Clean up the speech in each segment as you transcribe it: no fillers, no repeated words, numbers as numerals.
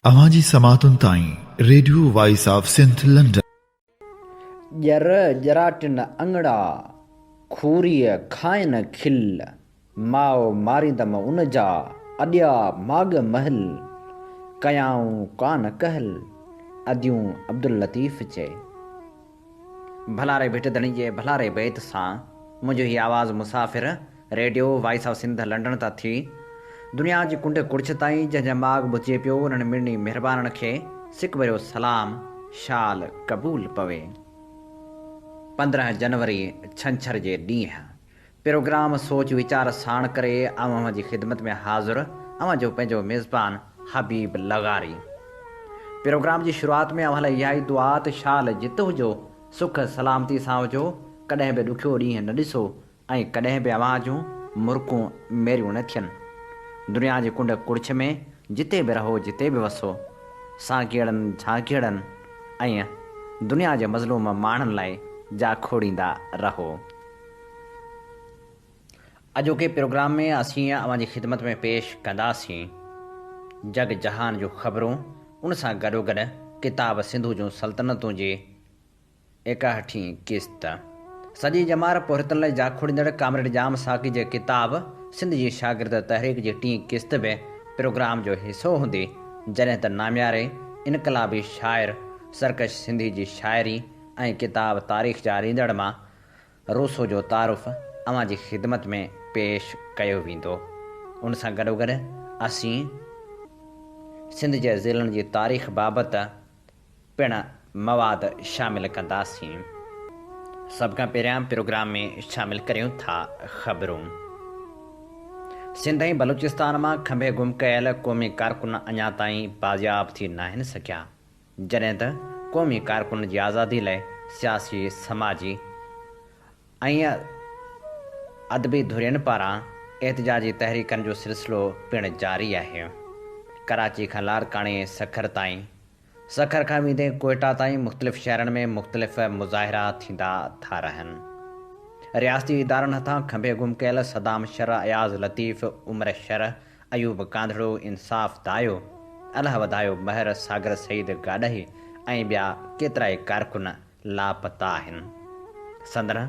اوهان جي سماعتن تائين radio voice of Sindh London. ڄر ڄراٽين اڱڙا، کوريء کائن کل، ماء ماريندم ان جا، اڏيا ماڳ محل، ڪيائون ڪانه ڪهل، اديون عبداللطيف چئي. ڀلاري ڀٽ ڌڻي جي ڀلاري بيت سان منهنجو هي آواز مسافر radio voice of Sindh London تان ٿي دنيا جي ڪنڊ ڪڙڇ تائين جنهن جنهن ماڳ ٻڌجي پيو انهن مڙني مهربانن کي سڪ ڀريو سلام شال قبول پوي. 15 جنوري ڇنڇر جي ڏينهن پروگرام سوچ ويچار ساڻ ڪري آئون اوهان جي خدمت ۾ حاضر اوهان جو پنهنجو ميزبان حبيب لغاري. پروگرام جي شروعات ۾ اوهان لاء اها ئي دعا ته شال جت هجو سک سلامتي سان هجو ڪڏهن به ڏکيو ڏينهن نه ڏسو ۽ ڪڏهن به اوهان جون مرڪون ميريون نه ٿين. دنيا جي ڪنڊ ڪڙڇ ۾ جتي به رهو جتي به وسو سانگيئڙن جھانگيئڙن ۽ دنيا جي مظلوم ماڻهن لاء جاکوڙيندا رهو. اڄوڪي پروگرام ۾ اسين اوهان جي خدمت ۾ پيش ڪنداسين جڳ جهان جون خبرون ان سان گڏوگڏ ڪتاب سنڌو جون سلطنتون جي ايڪاهٺين قسط. سڄي ڄمار پورهيتن لاء جاکوڙيندڙ ڪامريڊ ڄام ساقي جي ڪتاب سنڌ جي شاگرد تحريڪ جي ٽين قسط به پروگرام جو حصو هوندي جڏهن ته نامياري انقلابي شاعر سرڪش سنڌي جي شاعري ۽ ڪتاب تاريخ جا ريندڙ مان روسو جو تعارف اوهان جي خدمت ۾ پيش ڪيو ويندو. ان سان گڏوگڏ اسين سنڌ جي ضلعن جي تاريخ بابت پڻ مواد شامل ڪنداسين. سڀ کان پهريان پروگرام ۾ شامل ڪريون ٿا خبرون. سنڌ ۽ بلوچستان مان کنڀي گم ڪيل قومي ڪارڪن اڃا تائين بازياب ٿي ناهن سگهيا. جڏهن ته قومي ڪارڪن جي آزادي لاء سياسي، سماجي ۽ ادبي ڌرين پاران احتجاجي تحريڪن جو سلسلو پڻ جاري آهي. ڪراچي کان لاڙڪاڻي ۽ سکر تائين، سکر کان ويندي ڪوئيٽا تائين مختلف شهرن ۾ مختلف مظاهرا ٿيندا ٿا رهن. رياستي ادارن هٿان کنڀي گم ڪيل صدام شر، اياز لطيف، عمر شر، ايوب ڪانڌڙو، انصاف دايو، الهه وڌايو مهر، ساگر سعيد گاڏهي ۽ ٻيا ڪيترائي ڪارڪن لاپتا آهن. سندن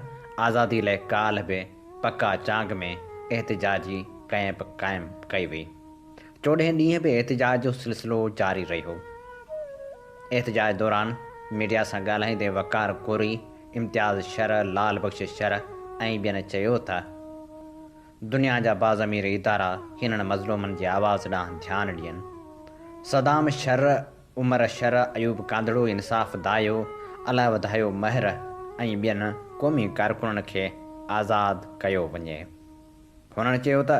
آزادي لاء ڪالهه به پڪا چانگ ۾ احتجاجي ڪئمپ قائم ڪئي وئي. چوڏهين ڏينهن به احتجاج جو سلسلو جاري رهيو. احتجاج دوران ميڊيا سان ڳالهائيندي وقار ڪوري، امتياز شر، لال بخش شر ۽ ٻين چيو ته، دنيا جا باضمير ادارا هنن مظلومن جي آواز ڏانهن ڌيان ڏين. صدام شر، عمر شر، ايوب ڪانڌڙو، انصاف دايو، الله وڌايو مهر ۽ ٻين قومي ڪارڪنن کي آزاد ڪيو وڃي. هنن چيو ته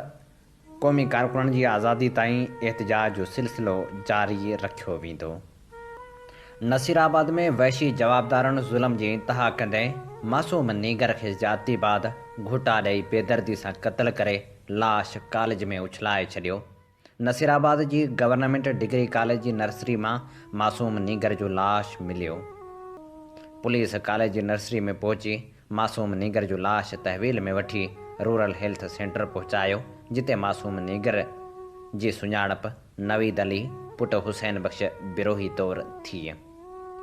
قومي ڪارڪنن جي آزادي تائين احتجاج جو سلسلو جاري رکيو ويندو. نصيرآباد ۾ وحشي جوابدارن ظلم جي انتها ڪندي معصوم نينگر کي زيادتي بعد گهوٽا ڏئي بيدردي سان قتل ڪري لاش ڪاليج ۾ اڇلائي ڇڏيو. نصيرآباد جي گورنمينٽ ڊگري ڪاليج جي نرسري مان معصوم نينگر جو لاش مليو. پوليس ڪاليج جي نرسري ۾ پهچي معصوم نينگر جو لاش تحويل ۾ وٺي رورل هيلٿ سينٽر پهچايو جتي معصوم نينگر جي سڃاڻپ نويد علي پٽ حسين بخش بروهي طور ٿي.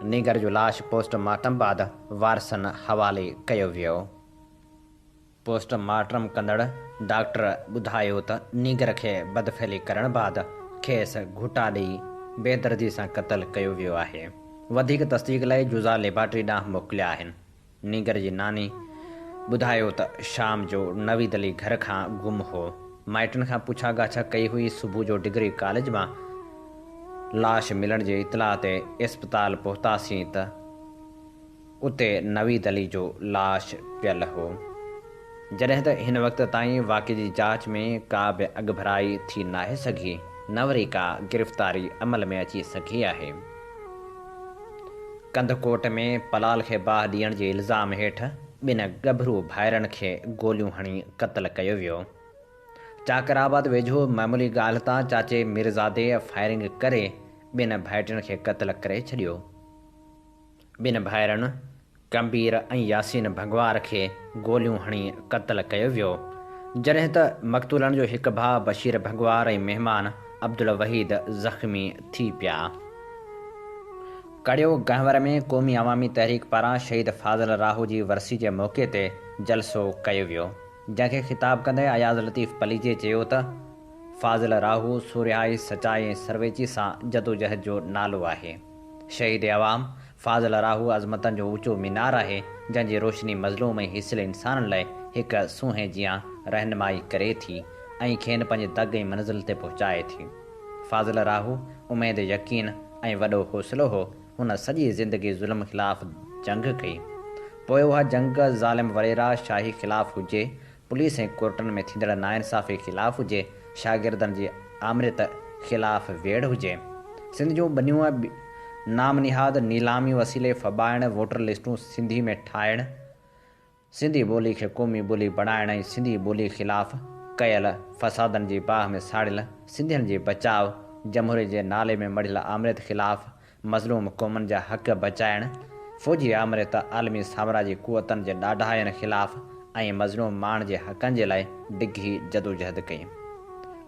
نينگر جو لاش پوسٽ مارٽم بعد وارثن حوالي ڪيو ويو. پوسٽ مارٽم ڪندڙ ڊاڪٽر ٻڌايو ته نينگر کي بدفعلي ڪرڻ بعد کيس گهوٽا ڏئي بيدردي سان قتل ڪيو ويو آهي. وڌيڪ تصديق لاء جزا ليبارٽري ڏانهن موڪليا آهن. نينگر جي ناني ٻڌايو ته شام جو نويد علي گهر کان گم هو. مائٽن کان پڇا ڳاڇا ڪئي هئي. صبح جو ڊگري ڪاليج مان لاش ملڻ جي اطلاع تي اسپتال پهتاسين ته اتي نويد علي جو لاش پيل هو. جڏهن ته هن وقت تائين واقعي جي جاچ ۾ ڪا به اڳڀرائي ٿي ناهي سگهي نه وري ڪا گرفتاري عمل ۾ اچي سگهي آهي. ڪنڌڪوٽ ۾ پلال کي باهه ڏيڻ جي الزام هيٺ ٻن ڳڀرو ڀائرن کي گوليون هڻي قتل ڪيو ويو. چاڪر آباد ويجهو معمولي ڳالهه تان چاچي ميرزادي فائرنگ ڪري ٻن ڀائٽين کي قتل ڪري ڇڏيو. ٻن ڀائرن ڪمبير ۽ ياسين ڀنگوار کي گوليون هڻي قتل ڪيو ويو، جڏهن ته مقتولن جو هڪ ڀاء بشير ڀنگوار ۽ مهمان عبدالوحيد زخمي ٿي پيا. ڪڙيو گهنور ۾ قومي عوامي تحريڪ پاران شهيد فاضل راهو جي ورسي جي موقعي تي جلسو ڪيو ويو، جنهن کي خطاب ڪندي اياز لطيف پليجي چيو ته فاضل راهو سورهيائي، سچائي ۽ سرويچي سان جدوجهد جو نالو آهي. شهيد عوام فاضل راهو عظمتن جو اوچو مينار آهي، جنهن جي روشني مظلوم ۽ هيسيل انسانن لاء هڪ سونهين جيان رهنمائي ڪري ٿي ۽ کين پنهنجي دڳ ۽ منزل تي پهچائي ٿي. فاضل راهو اميد، يقين ۽ وڏو حوصلو هو، هن سڄي زندگي ظلم خلاف جنگ ڪئي. پوء اها جنگ ظالم وڏيرا شاهي خلاف هجي، پوليس ۽ ڪورٽن ۾ ٿيندڙ ناانصافي خلاف هجي، شاگردن جي آمريت خلاف ويڙهه هجي، سنڌ جون ٻنيون نام نهاد نيلامي وسيلي ڦٻائڻ، ووٽر لسٽون سنڌي ۾ ٺاهڻ، سنڌي ٻولي کي قومي ٻولي بڻائڻ ۽ سنڌي ٻولي خلاف ڪيل فسادن جي باهه ۾ ساڙيل سنڌين جي بچاء، جمهوريت جي نالي ۾ مڙهيل آمريت خلاف مظلوم قومن جا حق بچائڻ، فوجي آمريت، عالمي سامراجي قوتن جي ڏاڍاين خلاف ۽ مظلوم ماڻهن جي حقن جي لاء ڊگهي جدوجهد ڪئي.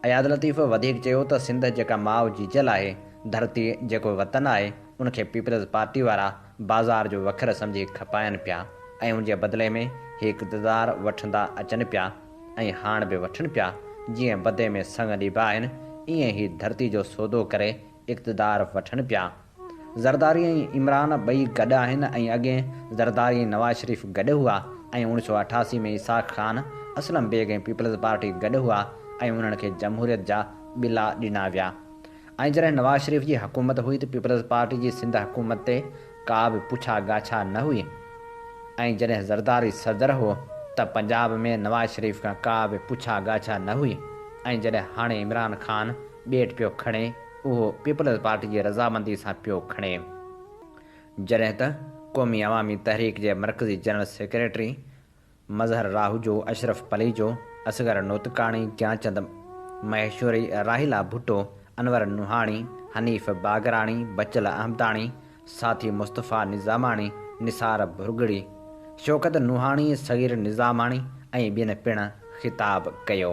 اياز لطيف وڌيڪ چيو ته سنڌ جيڪا ماء جيجل آهي، ڌرتي جيڪو وطن آهي، ان کي پيپلز پارٽي وارا بازار جو وکر سمجهي کپائن پيا ۽ ان جي بدلي ۾ هي اقتدار وٺندا اچن پيا ۽ هاڻ به وٺن پيا، جيئن بدي ۾ سڱ ڏبا آهن، ايئن هي ڌرتي جو سودو ڪري اقتدار وٺن پيا. زرداري ۽ عمران ٻئي گڏ آهن ۽ اڳين زرداري ۽ نواز شريف گڏ هئا ۽ 1988 ۾ اسحاق خان، اسلم بيگ ۽ پيپلز پارٽي گڏ هئا ۽ انهن کي جمهوريت جا ٻلا ڏنا ويا ۽ جڏهن نواز شريف جي حڪومت هئي ته پيپلز پارٽي جي سنڌ حڪومت تي ڪا به پڇا ڳاڇا نه هئي ۽ جڏهن زرداري صدر هو ته پنجاب ۾ نواز شريف کان ڪا به پڇا ڳاڇا نه هئي ۽ جڏهن هاڻي عمران خان ٻيٽ پيو کڻي اهو پيپلز پارٽي جي رضامندي سان پيو کڻي. جڏهن ته قومي عوامي تحريڪ جي مرڪزي جنرل سيڪريٽري مظهر راهوجو، اشرف پليجو، اصغر نوتڪاڻي، گيانچند مهيشوري، راحيلا ڀٽو، انور نوحاڻي، حنيف باگراڻي، بچل احمداڻي، ساٿي مصطفيٰ نظاماڻي، نثار ڀرڳڙي، شوڪت نوحاڻي، صغير نظاماڻي ۽ ٻين پڻ خطاب ڪيو.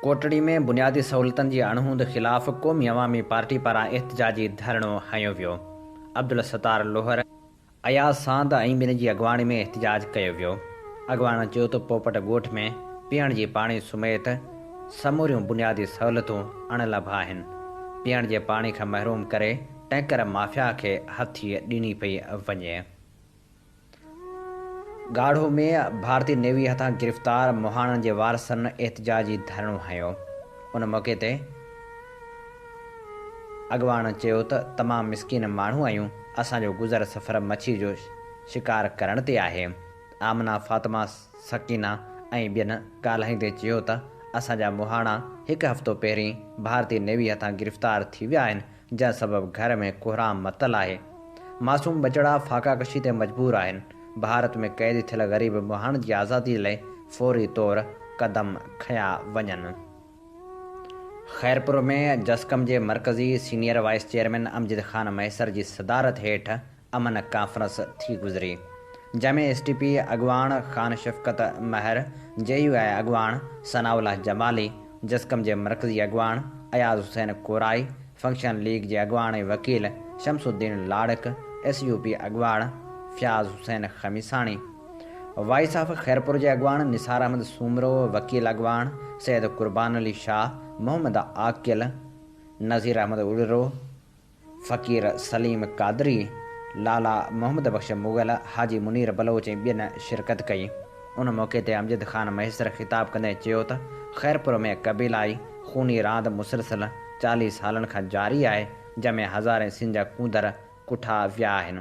ڪوٽڙي ۾ بنيادي سهولتن جي اڻهوند خلاف قومي عوامي پارٽي پاران احتجاجي ڌرڻو هنيو ويو. عبدالستار لوهر، اياز ساند ۽ ٻين جي اڳواڻي ۾ احتجاج ڪيو ويو. اڳواڻن چيو ته پوپٽ ڳوٺ ۾ پيئڻ جي پاڻي سميت سموريون بنيادي سهولتون اڻلڀ آهن، پيئڻ جي پاڻي کان محروم ڪري ٽينڪر مافيا کي هٿي ڏني پئي وڃي. ڳاڙهو ۾ ڀارتي نيوي هٿان گرفتار مهاڻن جي وارثن احتجاجي ڌرڻو هنيو. ان موقعي تي اڳواڻن چيو ته تمام مسڪين ماڻهو آهيون، اسان جو گذر سفر مڇي جو شڪار ڪرڻ تي آهي. آمنه فاطمه سڪينه ۽ ٻين ڳالهائيندي چيو ته اسان جا مهاڻا هڪ هفتو پهرين ڀارتي نيوي هٿان گرفتار ٿي ويا آهن، جنهن سبب گهر ۾ ڪهرام متل آهي. معصوم ٻچڙا فاقا ڪشي تي مجبور آهن. ڀارت ۾ قيد ٿيل غريب مهاڻن جي آزادي لئه فوري طور قدم کنيا وڃن. خيرپور ۾ جسقم جي مرڪزي senior vice chairman Amjad Khan Mahesar جي صدارت هيٺ امن ڪانفرنس ٿي گذري، جنهن ۾ ايس ٽي پي اڳواڻ خان شفقت مهر، جي يو آء اڳواڻ ثناء الله جمالي، جسقم جي مرڪزي اڳواڻ اياز حسين ڪورائي، فنڪشنل ليگ جي اڳواڻ ۽ وڪيل Shams uddin Larak, S U P اڳواڻ فياض حسين خميساڻي، وائس آف خيرپور جي اڳواڻ نثار احمد سومرو، وڪيل اڳواڻ سيد قربان علي شاهه، محمد عاقل، نذير احمد ارڙو، فقير سليم قادري، لالا محمد بخش مغل، حاجي منير بلوچ ۽ ٻين شرڪت ڪئي. ان موقعي تي امجد خان مهيسر خطاب ڪندي چيو ته خيرپور ۾ قبيلائي خوني راند مسلسل 40 سالن کان جاري آهي جنهن ۾ هزارين سنڌ جا ڪونڌر ڪٺا ويا آهن.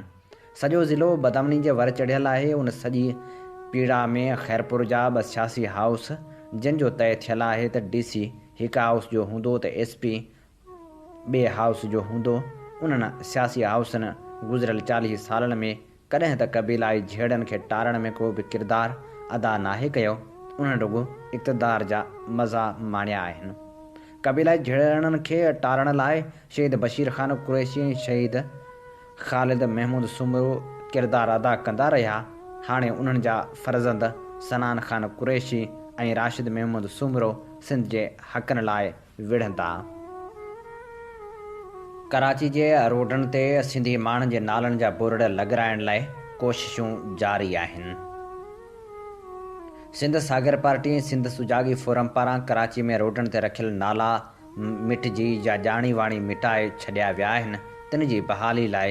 سڄو ضلعو بدامني جي ور چڙهيل آهي ان سڄي پيڙا ۾ خيرپور جا ٻه سياسي هائوس جن جو طئي ٿيل آهي ته ڊي سي هڪ هائوس جو هوندو ته ايس پي ٻئي هائوس جو هوندو. انهن سياسي هائوسن گذريل 40 سالن ۾ ڪڏهن ته قبيلائي جهيڙن کي ٽارڻ ۾ ڪو به ڪردار ادا ناهي ڪيو، انهن رڳو اقتدار جا مزا ماڻيا آهن. قبيلائي جهيڙن کي ٽارڻ لاء شهيد بشير خان قريشي ۽ شهيد خالد محمود سومرو ڪردار ادا ڪندا رهيا، هاڻي انهن جا فرزند صنعان خان قريشي ۽ راشد محمود سومرو سنڌ جي حقن لاء. وڙهندا. ڪراچي جي روڊن تي سنڌي ماڻهن جي نالن جا بورڊ لڳرائڻ لاء ڪوششون جاري آهن. سنڌ ساگر پارٽي ۽ سنڌ سجاڳي فورم پاران ڪراچي ۾ روڊن تي رکيل نالا مٽجي يا ڄاڻي واڻي مٽائي ڇڏيا ويا آهن، تن جي بحالي لاء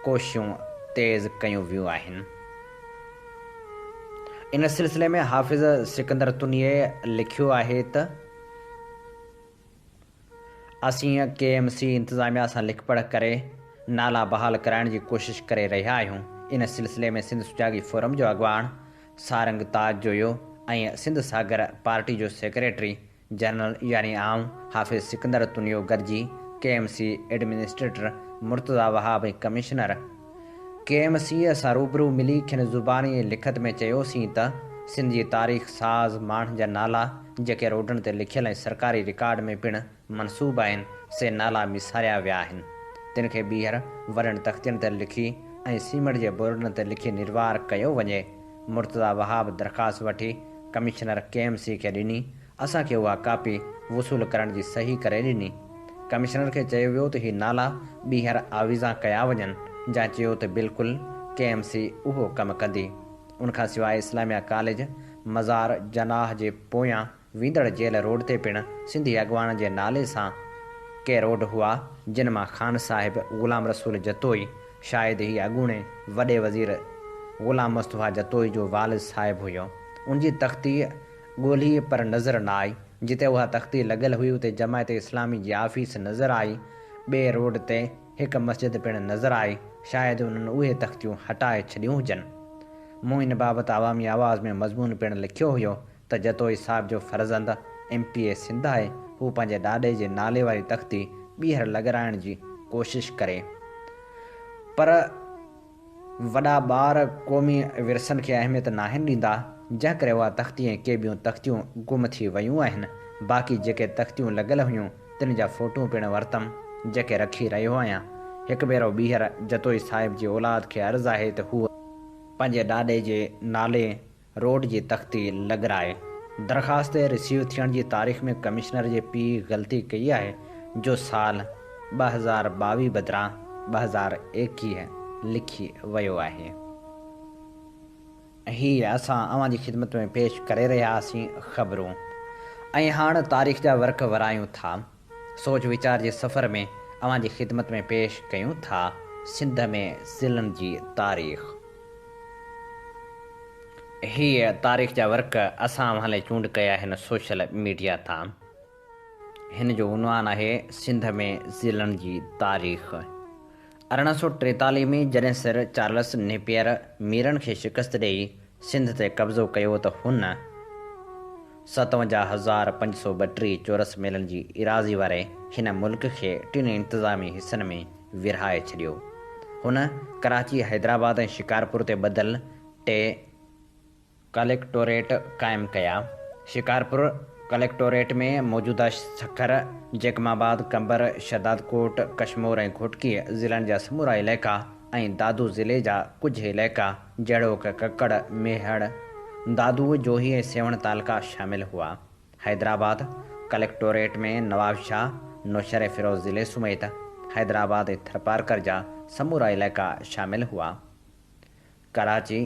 ڪوششون تيز ڪيون ويون آهن. ان سلسلي ۾ حافظ سڪندر تنيي لکيو آهي ته. اسين ڪي ايم سي انتظاميا سان لکپڙهه ڪري نالا بحال ڪرائڻ جي ڪوشش ڪري رهيا آهيون. ان سلسلي ۾ سنڌ سجاڳي فورم جو اڳواڻ سارنگ تاج جويو ۽ سنڌ ساگر پارٽي جو سيڪريٽري جنرل يعني آئون حافظ سڪندر تنيو گڏجي K M C administrator Murtaza Wahab ۽ commissioner K M C سان روبرو ملي کين زباني ۽ لکت ۾ چيوسين ته سنڌ جي تاريخ ساز ماڻهن جا نالا جيڪي روڊن تي لکيل ۽ سرڪاري رڪارڊ ۾ پڻ منسوب آهن سي نالا ميساريا ويا آهن تن کي ٻيهر وڏن تختين تي لکي ۽ سيمٽ جي بورڊن تي لکي نروار ڪيو وڃي. مرتضيٰ وهاب درخواست وٺي ڪمشنر ڪي ايم سي کي ڏني اسان کي اها ڪاپي وصول ڪرڻ جي صحيح ڪري ڏني. ڪمشنر کي چيو ويو ته هي نالا ٻيهر آويزان ڪيا وڃن، جنهن چيو ته بلڪل ڪي ايم سي اهو ڪم ڪندي. ان کان سواء اسلاميه ڪاليج مزار جناح جي پويان ويندڙ جيل روڊ تي پڻ سنڌي اڳواڻن جي نالي سان ڪي روڊ هئا، جن مان خان صاحب غلام رسول جتوئي، شايد هي اڳوڻي وڏي وزير غلام مصطفيٰ جتوئي جو والد صاحب هيو، ان جي تختي ڳولي پر نظر نه آئي. جتي اها تختي لڳل هئي اتي جماعت اسلامي جي آفيس نظر آئي. ٻئي روڊ تي هڪ مسجد پڻ نظر آئي. شايد انهن اهي تختيون هٽائي ڇڏيون هجن. مون ان بابت عوامي آواز ۾ مضمون پڻ لکيو هيو ته جتوئي صاحب جو فرزند ايم پي اي سنڌ آهي، هو پنهنجي ڏاڏي جي نالي واري تختي ٻيهر لڳرائڻ جي ڪوشش ڪري. پر. وڏا ٻار قومي ورثن کي اهميت ناهن ڏيندا، جنهن ڪري اها تختي ۽ ڪي ٻيون تختيون گم ٿي ويون آهن، باقي جيڪي تختيون لڳل هيون، تن جا فوٽو پڻ ورتم، جيڪي رکي رهيو آهيان. هڪ ڀيرو ٻيهر جتوئي صاحب جي اولاد کي عرض آهي ته هو پنهنجي ڏاڏي جي نالي روڊ جي تختي لڳرائي. درخواست رسيو ٿيڻ جي تاريخ ۾ ڪمشنر جي پيء غلطي ڪئي آهي جو سال 2022 بدران 2021 لکي ويو آهي. هي اسان اوهان جي خدمت ۾ پيش ڪري رهيا هئاسين خبرون ۽ هاڻ تاريخ جا ورق ورايون ٿا. سوچ ويچار جي سفر ۾ اوهان جي خدمت ۾ پيش ڪيون ٿا سنڌ ۾ ضلعن جي تاريخ. هيء تاريخ جا ورق اسان اوهان لاء چونڊ ڪيا آهن سوشل ميڊيا تان. هن جو عنوان آهي سنڌ ۾ ضلعن جي تاريخ. 1843 ۾ جڏهن سر چارلس نيپئر ميرن کي شڪست ڏيئي سنڌ تي قبضو ڪيو ته هن 57532 چورس ميلن جي ايراضي واري هن ملڪ کي ٽن انتظامي حصن ۾ ورهائي ڇڏيو. هن ڪراچي، حيدرآباد ۽ شڪارپور تي ٻڌل ٽي ڪليڪٽوريٽ قائم ڪيا. شڪارپور ڪليڪٽوريٽ ۾ موجوده سکر، جيڪب آباد، قمبر، شهدادڪوٽ، ڪشمور ۽ گهوٽڪي ضلعن جا سمورا علائقا ۽ دادو ضلعي جا ڪجهه علائقا جهڙوڪ ڪڪڙ، ميهڙ، دادو، جوهي ۽ سيوهڻ تعلقا شامل هئا. حيدرآباد ڪليڪٽوريٽ ۾ نوابشاهه، نوشهريفيروز ضلعي سميت حيدرآباد ۽ ٿرپارڪر جا سمورا علائقا شامل هئا. ڪراچي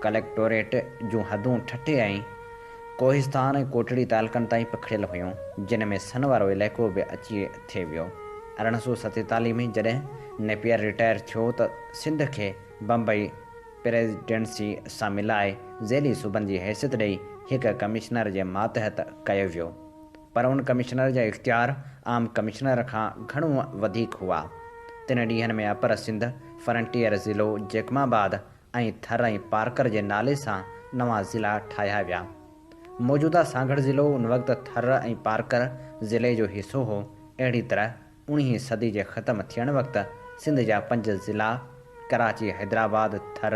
ڪليڪٽوريٽ جون حدون ٺٽي ۽ ڪوهستان ۽ ڪوٽڙي تعلقن تائين پکڙيل هيون، جن ۾ سن وارو علائقو به اچي ٿي ويو. 1847 ۾ جڏهن نيپئر رٽائر ٿيو ته سنڌ کي بمبئي پريزيڊنسي سان ملائي ذيلي صوبن جي حيثيت ڏئي هڪ ڪمشنر جي ماتحت ڪيو ويو. پر ان ڪمشنر جا اختيار عام ڪمشنر کان گهڻو وڌيڪ هئا. تن ڏينهن ۾ اپر سنڌ فرنٽيئر ضلعو جيڪب آباد ۽ ٿر ۽ پارڪر جي نالي سان نوان ضلعا ٺاهيا ويا. موجوده سانگهڙ ضلعو ان وقت ٿر ۽ پارڪر ضلعي جو حصو هو. اهڙي طرح اڻيهين صدي جي ختم ٿيڻ وقت سنڌ جا پنج ضلعا ڪراچي، حيدرآباد، ٿر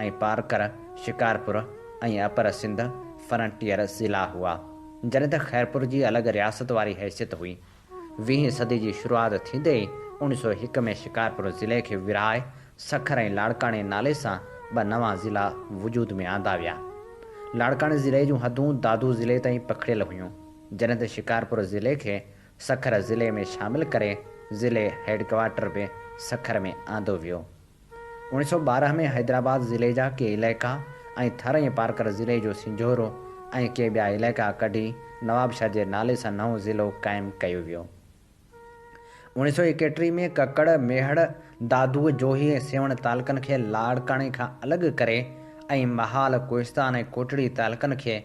۽ پارڪر، شڪارپور ۽ اپر سنڌ فرنٽيئر ضلعا هئا. جڏهن ته خيرپور جي الڳ رياست واري حيثيت هئي. ويهين صدي جي شروعات ٿيندي ئي 1901 ۾ شڪارپور ضلعي کي ورهائي سکر ۽ لاڙڪاڻي نالي سان ٻه نوان ضلعا وجود ۾ آندا ويا. لاڙڪاڻي ضلعي جون حدون دادو ضلعي تائين پکڙيل هيون. جڏهن ته شڪارپور ضلعي کي سکر ضلعي ۾ شامل ڪري ضلعي هيڊڪوارٽر به سکر ۾ آندو ويو. 1912 ۾ حيدرآباد ضلعي جا ڪي علائقا ۽ ٿر ۽ پارڪر ضلعي جو سنجهورو ۽ ڪي ٻيا علائقا ڪڍي نوابشاهه جي نالي سان نئون ضلعو قائم ڪيو ويو. 1931 ۾ ڪڪڙ، ميهڙ، دادوء، جوهي ۽ سيوهڻ تعلقن کي لاڙڪاڻي کان الڳ ڪري ۽ محال، ڪوهستان ۽ ڪوٽڙي تعلقن کي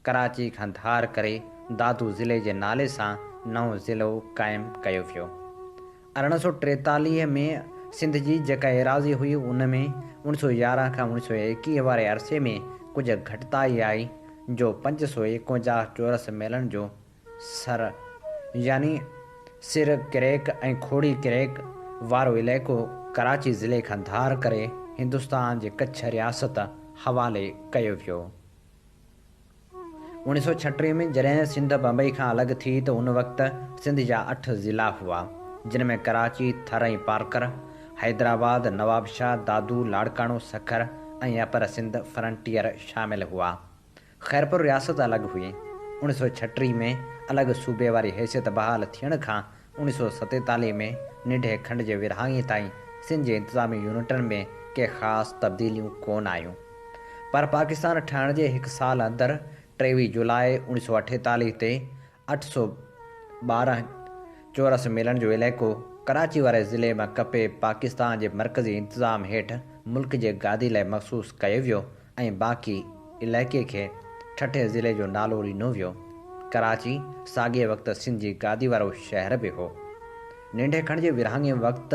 ڪراچي کان ڌار ڪري دادو ضلعي جي نالي سان نئون ضلعو قائم ڪيو ويو. 1843 ۾ سنڌ جي جيڪا ايراضي هئي ان ۾ 1911 کان 1921 واري عرصي ۾ ڪجهه گهٽتائي آئي جو 551 چورس ميلن جو سر يعني سر ڪريڪ ۽ کوڙي ڪريڪ وارو علائقو ڪراچي ضلعي کان ڌار ڪري هندستان جي ڪڇ رياست حوالي ڪيو ويو. 1936 ۾ جڏهن سنڌ بمبئي کان الڳ ٿي ته ان وقت سنڌ جا اٺ ضلعا هئا، جن ۾ ڪراچي، ٿر ۽ پارڪر، حيدرآباد، نوابشاهه، دادو، لاڙڪاڻو، سکر ۽ اپر سنڌ فرنٽيئر شامل هئا. خيرپور رياست الڳ هئي. 1936 ۾ الڳ صوبي واري حيثيت بحال ٿيڻ کان 1947 ۾ ننڍي کنڊ جي ورهاڱي تائين سنڌ جي انتظامي يونٽن ۾ ڪي خاص تبديليون ڪونه آيون. پر پاڪستان ٺهڻ جي هڪ سال اندر 23 جولاء 1948 تي 812 چورس ميلن جو علائقو ڪراچي واري ضلعي مان ڪپي پاڪستان جي مرڪزي انتظام هيٺ ملڪ جي گادي لاء مخصوص ڪيو ويو ۽ باقي علائقي کي ٺٽي ضلعي جو نالو ڏنو ويو. ڪراچي ساڳئي وقت سنڌ جي گادي وارو شهر به هو. ننڍي کنڊ جي ورهاڱي وقت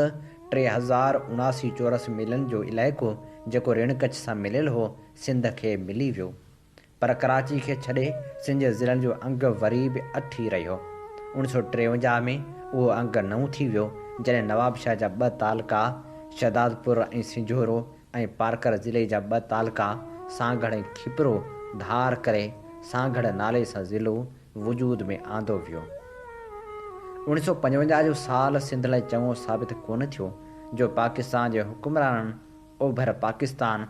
3079 چورس ميلن جو علائقو جيڪو رڻ ڪڇ سان مليل هو، سنڌ کي ملي ويو. پر ڪراچي کي ڇڏي سنڌ جي ضلعن جو انگ وري به اٺ ئي رهيو. 1953 ۾ اهو انگ نو ٿي ويو، جڏهن نوابشاهه جا ٻه تعلقا شهدادپور ۽ سنجهورو ۽ پارڪر ضلعي جا ٻه تعلقا سانگهڙ ۽ کپرو ڌار ڪري سانگهڙ نالي سان ضلعو وجود ۾ آندو ويو. 1955 جو سال سنڌ لاء چڱو ثابت ڪونه ٿيو، جو پاڪستان جي حڪمرانن اوڀر پاڪستان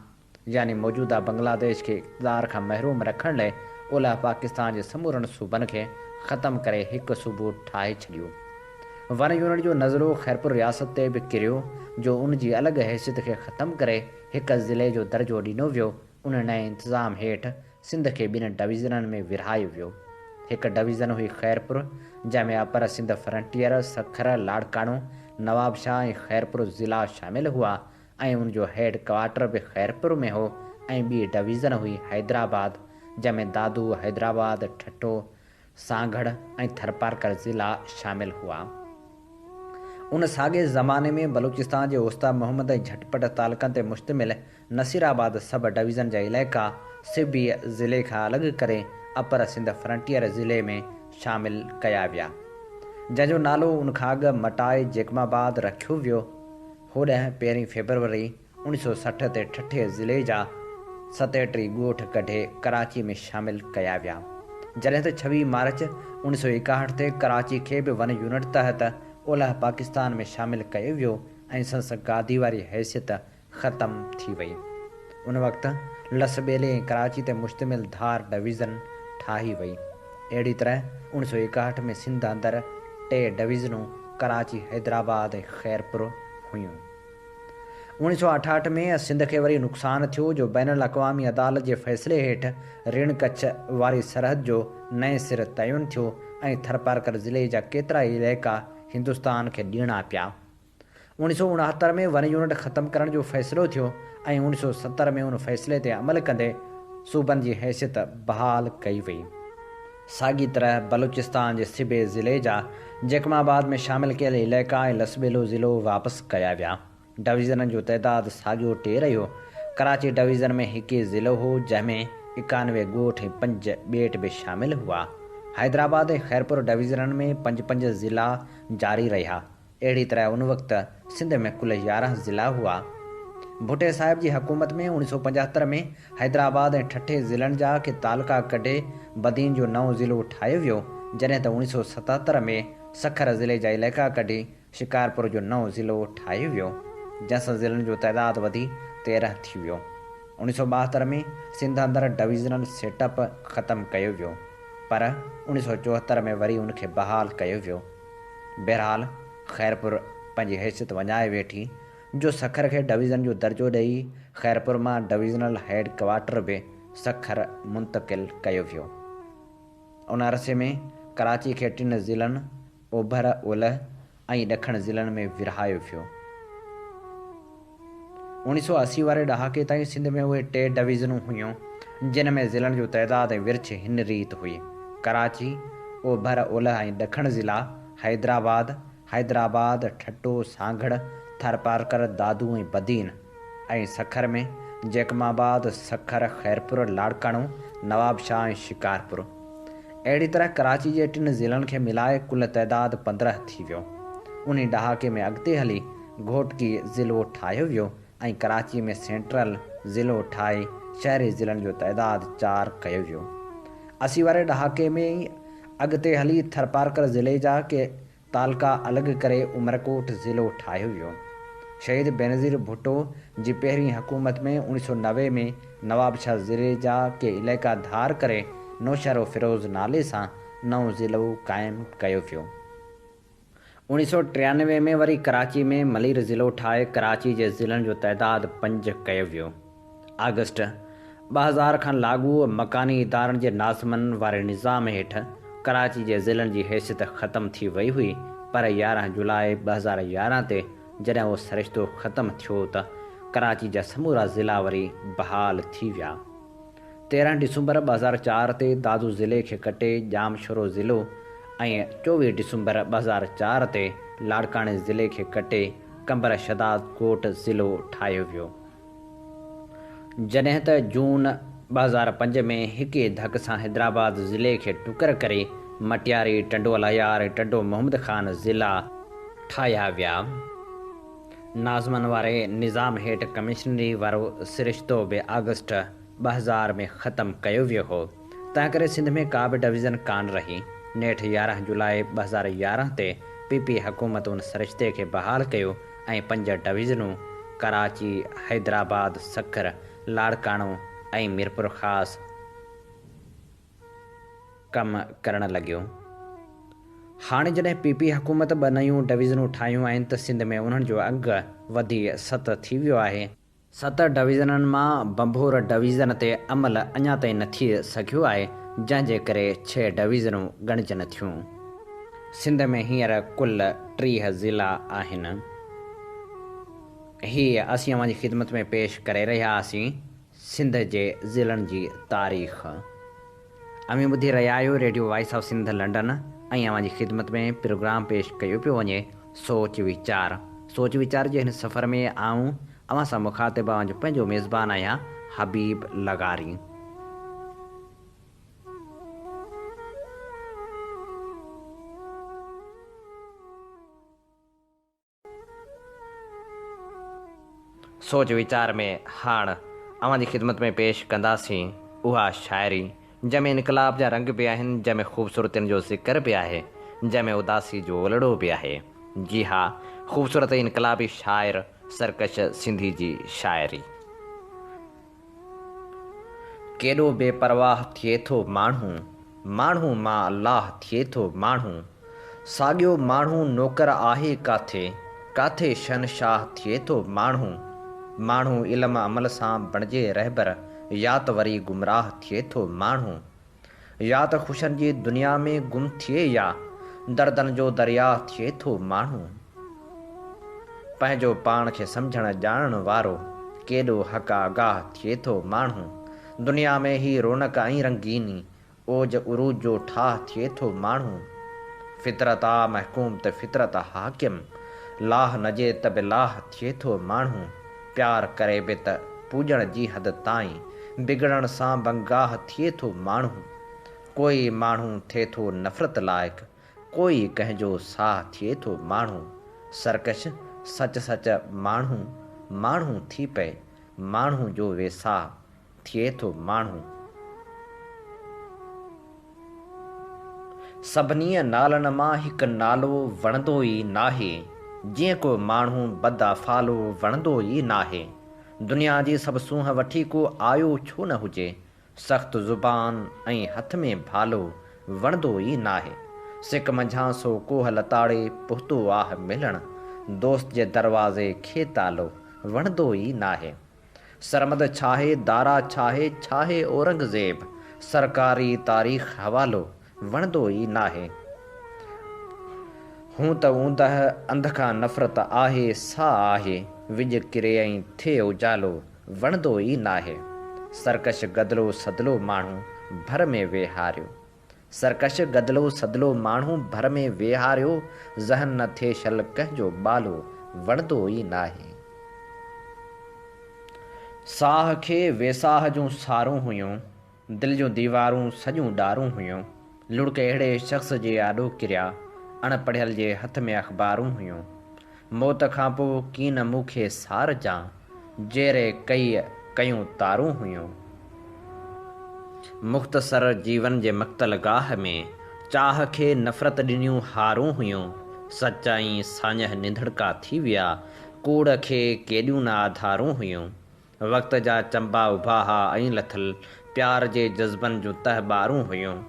يعني موجوده بنگلاديش کي اقتدار کان محروم رکڻ لئه اولهه پاڪستان جي سمورن صوبن کي ختم ڪري هڪ صوبو ٺاهي ڇڏيو. ون يونٽ جو نزلو خيرپور رياست تي به ڪريو جو ان جي الڳ حيثيت کي ختم ڪري هڪ ضلعي جو درجو ڏنو ويو. ان نئين انتظام هيٺ سنڌ کي ٻن ڊويزنن ۾ ورهايو ويو. هڪ ڊويزن هئي خيرپور جنهن ۾ اپر سنڌ فرنٽيئر، سکر، لاڙڪاڻو، نوابشاهه ۽ خيرپور ضلعا شامل هئا ۽ ان جو هيڊ ڪوارٽر به خيرپور ۾ هو ۽ ٻي ڊويزن هئي حيدرآباد جنهن ۾ دادو، حيدرآباد، ٺٽو، سانگهڙ ۽ ٿرپارڪر ضلعا شامل هئا. ان ساڳئي زماني ۾ بلوچستان جي اوستا محمد ۽ جهٽپٽ تعلقن تي مشتمل نصيرآباد سب ڊويزن جا علائقا سبي ضلعي کان الڳ ڪري اپر سنڌ فرنٽيئر ضلعي ۾ شامل ڪيا ويا. جنهن جو نالو ان کان اڳ مٽائي جيڪب آباد رکيو ويو. هوڏانهن پهرين فيبروري 1960 تي ٺٽي ضلعي جا ستيٽيهه ڳوٺ ڪڍي ڪراچي ۾ شامل ڪيا ويا. جڏهن ته 26 مارچ 1961 تي ڪراچي کي به ون يونٽ تحت اولهه پاڪستان ۾ شامل ڪيو ويو ۽ سندس گادي واري حيثيت ختم ٿي وئي. ان وقت لس ٻيلي ۽ ڪراچي تي مشتمل ڌار ڊويزن ٺاهي وئي. اهڙي طرح 1961 ۾ سنڌ اندر ٽي ڊويزنون ڪراچي، حيدرآباد ۽ خيرپور هيون. 1968 ۾ سنڌ کي وري نقصان ٿيو جو بين الاقوامي عدالت جي فيصلي هيٺ رڻ ڪڇ واري سرحد جو نئين سر تعين ٿيو ۽ ٿرپارڪر ضلعي جا ڪيترائي علائقا هندستان کي ڏيڻا پيا. 1969 ۾ ون يونٽ ختم ڪرڻ جو فيصلو ٿيو ۽ 1970 ۾ ان فيصلي تي عمل ڪندي صوبن جي حيثيت بحال ڪئي وئي. ساڳي طرح بلوچستان جي سبي ضلعي جا جيڪب آباد ۾ شامل ڪيل علائقا ۽ لسٻيلو ضلعو واپس ڪيا ويا. ڊويزنن جو تعداد ساڳيو ٽي رهيو. ڪراچي ڊويزن ۾ هڪ ئي ضلعو هو جنهن ۾ 91 ڳوٺ ۽ پنج ٻيٽ به شامل هئا. حيدرآباد ۽ خيرپور ڊويزنن ۾ پنج پنج ضلعا جاري رهيا. اهڙي طرح ان وقت سنڌ ۾ ڪل 11 ضلعا هئا. ڀٽي صاحب جي حڪومت ۾ 1975 ۾ حيدرآباد ۽ ٺٽي ضلعن جا ڪي تعلقا ڪڍي بدين جو نئون ضلعو ٺاهيو ويو، جڏهن ته 1977 ۾ سکر ضلعي جا علائقا ڪڍي شڪارپور جو نئون ضلعو ٺاهيو ويو، جنهن سان ضلعن جو تعداد وڌي 13 ٿي ويو. 1972 ۾ سنڌ اندر ڊويزنل سيٽ اپ ختم ڪيو ويو. پر 1974 ۾ وري ان کي بحال ڪيو ويو. بهرحال خيرپور پنهنجي حيثيت وڃائي ويٺي، جو سکر کي ڊويزن جو درجو ڏئي خيرپور مان ڊويزنل هيڊ ڪوارٽر به سکر منتقل ڪيو ويو. ان عرصي ۾ ڪراچي کي ٽن ضلعن اوڀر، اولهه ۽ ڏکڻ ضلعن ۾ ورهايو ويو. 1980 واري ڏهاڪي تائين سنڌ ۾ اهي ٽي ڊويزنون هيون، جن ۾ ضلعن جو تعداد ۽ ورڇ هن ريت هئي، ڪراچي، اوڀر، اولهه ۽ ڏکڻ ضلعا، حيدرآباد، حيدرآباد، ٺٽو، سانگهڙ، ٿرپارڪر، دادو ۽ بدين، ۽ سکر ۾ جيڪب آباد، سکر، خيرپور، لاڙڪاڻو، نوابشاهه ۽ شڪارپور. اهڙي طرح ڪراچي جي ٽن ضلعن کي ملائي ڪل تعداد 15 ٿي ويو. انهي ڏهاڪي ۾ اڳتي هلي گهوٽڪي ضلعو ٺاهيو ويو ۽ ڪراچي ۾ سينٽرل ضلعو ٺاهي شهري ضلعن جو تعداد چار ڪيو ويو. 80 واري ڏهاڪي ۾ ئي اڳتي هلي ٿرپارڪر ضلعي جا ڪي تعلقا الڳ ڪري عمرڪوٽ ضلعو ٺاهيو ويو. شهيد بينظير ڀٽو جي پهرين حڪومت ۾ 1990 ۾ نوابشاهه ضلعي جا ڪي علائقا ڌار ڪري نوشهروفيروز نالي سان نئون ضلعو قائم ڪيو ويو. 1993 ۾ وري ڪراچي ۾ ملير ضلعو ٺاهي ڪراچي جي ضلعن جو تعداد پنج ڪيو ويو. آگسٽ، 2000 کان لاڳو مڪاني ادارن جي ناظمن واري نظام هيٺ ڪراچي جي ضلعن جي حيثيت ختم ٿي وئي هئي پر 11 جولاء 2011 تي جڏهن اهو سرشتو ختم ٿيو ته ڪراچي جا سمورا ضلعا وري بحال ٿي ويا. 13 ڊسمبر 2004 تي دادو ضلعي کي ڪٽي ڄامشورو ضلعو ۽ 24 ڊسمبر 2004 تي لاڙڪاڻي ضلعي کي ڪٽي قمبر شهدادڪوٽ ضلعو ٺاهيو ويو. جڏهن ته جون 2005 ۾ هڪ ئي ڌڪ سان حيدرآباد ضلعي کي ٽڪر ڪري مٽياري، ٽنڊو الهيار ۽ ٽنڊو محمد خان ضلعا ٺاهيا ويا. ناظمن واري نظام هيٺ ڪمشنري وارو سرشتو به آگسٽ 2000 ۾ ختم ڪيو ويو هو. تنهنڪري سنڌ ۾ ڪا به ڊويزن ڪانه رهي. نيٺ 11 جولاء 2011 تي پي پي حڪومت ان سرشتي کي بحال ڪيو ۽ پنج ڊويزنون ڪراچي، حيدرآباد، سکر، لاڙڪاڻو ۽ ميرپورخاص ڪم ڪرڻ لڳيون. هاڻي جڏهن پي پي حڪومت ٻه نيون ڊويزنون ٺاهيون آهن ته سنڌ ۾ انهن جو انگ وڌي ست ٿي ويو آهي. ست ڊويزنن مان ڀنڀور ڊويزن تي عمل اڃا تائين نه ٿي سگهيو آهي، جنهن جي ڪري ڇهه ڊويزنون ڳڻجن ٿيون. سنڌ ۾ هينئر ڪل 30 ضلعا آهن. هي اسين اوهان جي خدمت ۾ پيش ڪري رهيا هئاسين سنڌ جي ضلعن جي تاريخ. اوهين ٻڌي رهيا آهيو radio voice of Sindh London ۽ اوهان جي خدمت ۾ پروگرام پيش ڪيو پيو وڃي سوچ ويچار. سوچ ويچار جي هن سفر ۾ آئون اوهان سان مخاطب اوهان جو پنهنجو ميزبان آهيان حبيب لغاري. سوچ ويچار ۾ هاڻ اوهان جي خدمت ۾ پيش ڪنداسين اها شاعري جنهن ۾ انقلاب جا رنگ به آهن، جنهن ۾ خوبصورتين جو ذڪر به آهي، جنهن ۾ اداسي جو اولڙو به آهي. جي ها خوبصورت ۽ انقلابي شاعر سرڪش سنڌي جي شاعري. ڪيڏو بي پرواهه ٿئي ٿو ماڻهو، ماڻهو مان الله ٿئي ٿو ماڻهو. ساڳيو ماڻهو نوڪر آهي ڪاٿي، ڪاٿي شهنشاهه ٿئي ٿو ماڻهو. ماڻهو علم عمل سان بڻجي رهبر، يا ته وري گمراهه ٿئي ٿو ماڻهو. يا ته خوشين جي دنيا ۾ گم ٿئي يا دردن جو درياهه ٿئي ٿو ماڻهو. پنهنجو پاڻ کي سمجهڻ ڄاڻڻ وارو ڪيڏو حق آگاهه ٿئي ٿو ماڻهو. دنيا ۾ هي رونق ۽ رنگيني اوج عروج جو ٺاهه ٿئي ٿو ماڻهو. فطرت آ محڪوم ته فطرت حاڪم، لاهه نه جي ته به لاهه ٿئي ٿو ماڻهو. پيار ڪري به ته پوڄڻ جي حد تائين، بگڙڻ سان بنگاهه ٿئي ٿو ماڻهو. ڪوئي ماڻهو ٿئي ٿو نفرت لائق، ڪوئي ڪنهن جو ساهه ٿئي ٿو ماڻهو سرڪش سچ سچ ماڻهو ماڻهو ٿي پئي ماڻهو جو ويساهه ٿئي ٿو ماڻهو. سڀنيء نالن مان هڪ نالو وڻندو ئي ناهي جيئن ڪو ماڻهو بد افعالو وڻندو ئي ناهي دنيا جي سڀ سونهن وٺي ڪو آيو ڇو نه هجي سخت زبان ۽ هٿ ۾ ڀالو وڻندو ئي ناهي. سڪ منجهان سو ڪوهه لتاڙي پهتو آهه ملڻ، دوست جي دروازي کي تالو، وڻندو ئي ناهي. سرمد ڇاهي، دارا ڇاهي، ڇاهي اورنگزيب، سرڪاري تاريخ حوالو، وڻندو ئي ناهي. هون ته اوندهه انڌ کان نفرت آهي سا آهي، وڄ ڪري ۽ ٿئي اجالو، وڻندو ئي ناهي. سرڪش گدلو سدلو ماڻهو ڀر ۾ ويهاريو. سرڪش گدلو سدلو ماڻهو ڀر ۾ ويهاريو، ذهن نه ٿئي شل ڪنهن جو ٻالو، وڻندو ئي ناهي. ساهه کي ويساهه جون سارون هيون، دل جون ديوارون سڄيون ڏارون هيون. لڙڪ اهڙي شخص جي آڏو ڪريا، اڻ پڙهيل جي هٿ ۾ اخبارون هيون. موت کان پوء ڪين مون کي سار جان، جيئري ڪئي ڪيون تارون هيون. مختصر جيون جي مقتل گاهه ۾، چاهه کي نفرت ڏنيون هارون هيون. سچ ۽ ساڃهه ننڌڻڪا ٿي ويا، ڪوڙ کي ڪيڏيون نه آڌارون هيون. وقت جا چنبا اڀا ها ۽ لٿل پيار جي جذبن جون تهه ٻارون هيون.